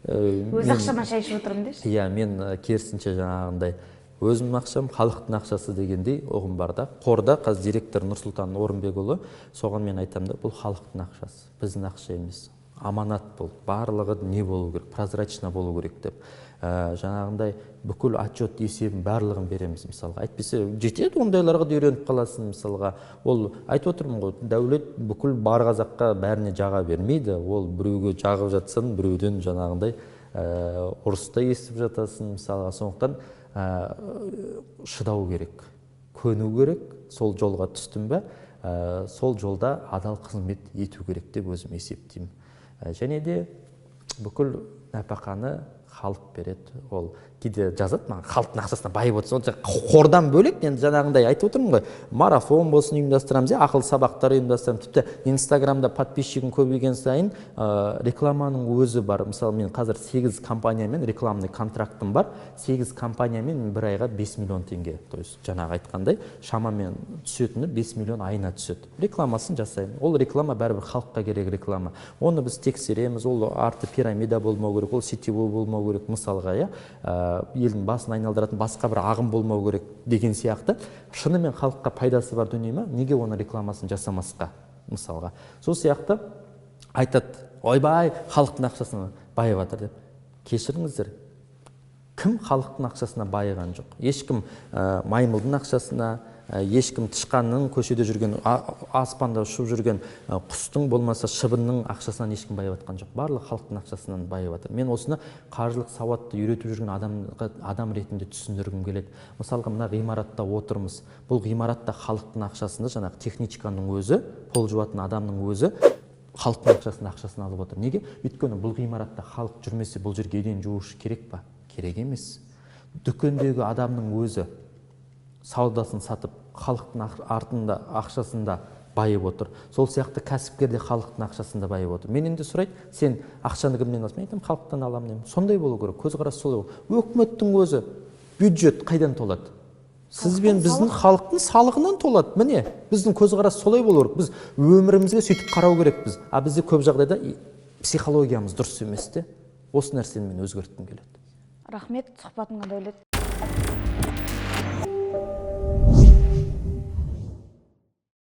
өз ақшама шай ішіп отырмын деші. Иә, мен керісінше жаңағындай өзімнің ақшам халықтың ақшасы дегендей ұғым бар да. Қорда қазір директор Нұрсұлтан Орынбекұлы, соған мен айтамын да, бұл халықтың ақшасы, біздің ақша емес. Аманат бұл, барлығы не болу керек, прозрачно болу керек деп. Жаңағындай бүкіл отчет есебін барлығын береміз мысалға. Әйтпесе жетеді, ондайларға да үйреніп қаласың мысалға. Ол айтып отырмын ғой, Дәулет бүкіл бар қазаққа бәріне жаға бермейді. Ол біреуге жағып жатсаң, біреуден жаңағындай ұрыс та естіп жатасың мысалға. Сондықтан шыдау керек, көну керек, сол жолға түстім бе, сол жолда адал қызмет ету керек деп өзім есептеймін. Және де бүкіл нәпақаны халық береді. Ол кейде жазады маған, халықтың ақшасына байып отырсың. Ол қордан бөлек, енді жаңағындай айтып отырмын ғой, марафон болсын ұйымдастырамыз, ақыл сабақтар ұйымдастырамыз. Тіпті Инстаграмда подписчигім көбейген сайын рекламаның өзі бар. Мысалы, мен қазір 8 компаниямен рекламный контрактым бар. 8 компаниямен бір айға 5 миллион теңге. То есть жаңағы айтқандай, шамамен түсетіні 5 миллион айына түседі. Рекламасын жасаймын. Ол реклама бәрібір халыққа керек реклама. Оны біз тексереміз. Ол арты пирамида болмау керек, ол сетевой болмау керек мысалға, иә. Елдің басын айналдыратын басқа бір ағым болмау керек деген сияқты. Шынымен халыққа пайдасы бар дүние ме? Неге оның рекламасын жасамасқа мысалға? Сол сияқты айтады, ойбай, халықтың ақшасына байып жатыр деп. Кешіріңіздер, кім халықтың ақшасына байыған жоқ? Ешкім маймылдың ақшасына, ешкім тышқанның көшеде жүрген, аспанда ұшып жүрген құстың болмаса шыбынның ақшасынан ешкім байып жатқан жоқ. Барлық халықтың ақшасынан байып жатыр. Мен осыны қаржылық сауатты үйретіп жүрген адам ретінде түсіндіргім келеді. Мысалға, мына ғимаратта отырмыз. Бұл ғимаратта халықтың ақшасында жаңағы техничканың өзі, пол жуатын адамның өзі халықтың ақшасын алып отыр. Неге? Өйткені бұл ғимаратта халық жүрмесе, бұл жерге еден жуушы керек па? Керек емес. Дүкендегі адамның өзі саудасын сатып, халықтың артында ақшасында байып отыр. Сол сияқты кәсіпкер де халықтың ақшасында байып отыр. Мен енді сұрайды, сен ақшаны кімнен аласың? Мен айтамын, халықтан аламын деймін. Сондай болу керек, көзқарас солай болу. Өкіметтің өзі бюджет қайдан толады? Сіз бен біздің халықтың салығынан толады. Міне, біздің көзқарас солай болу керек. Біз өмірімізге сөйтіп қарау керекпіз. А бізде көп жағдайда психологиямыз дұрыс емес те. Осы нәрсені мен өзгерткім келеді. Рахмет, сұхбатыңа Дәулет.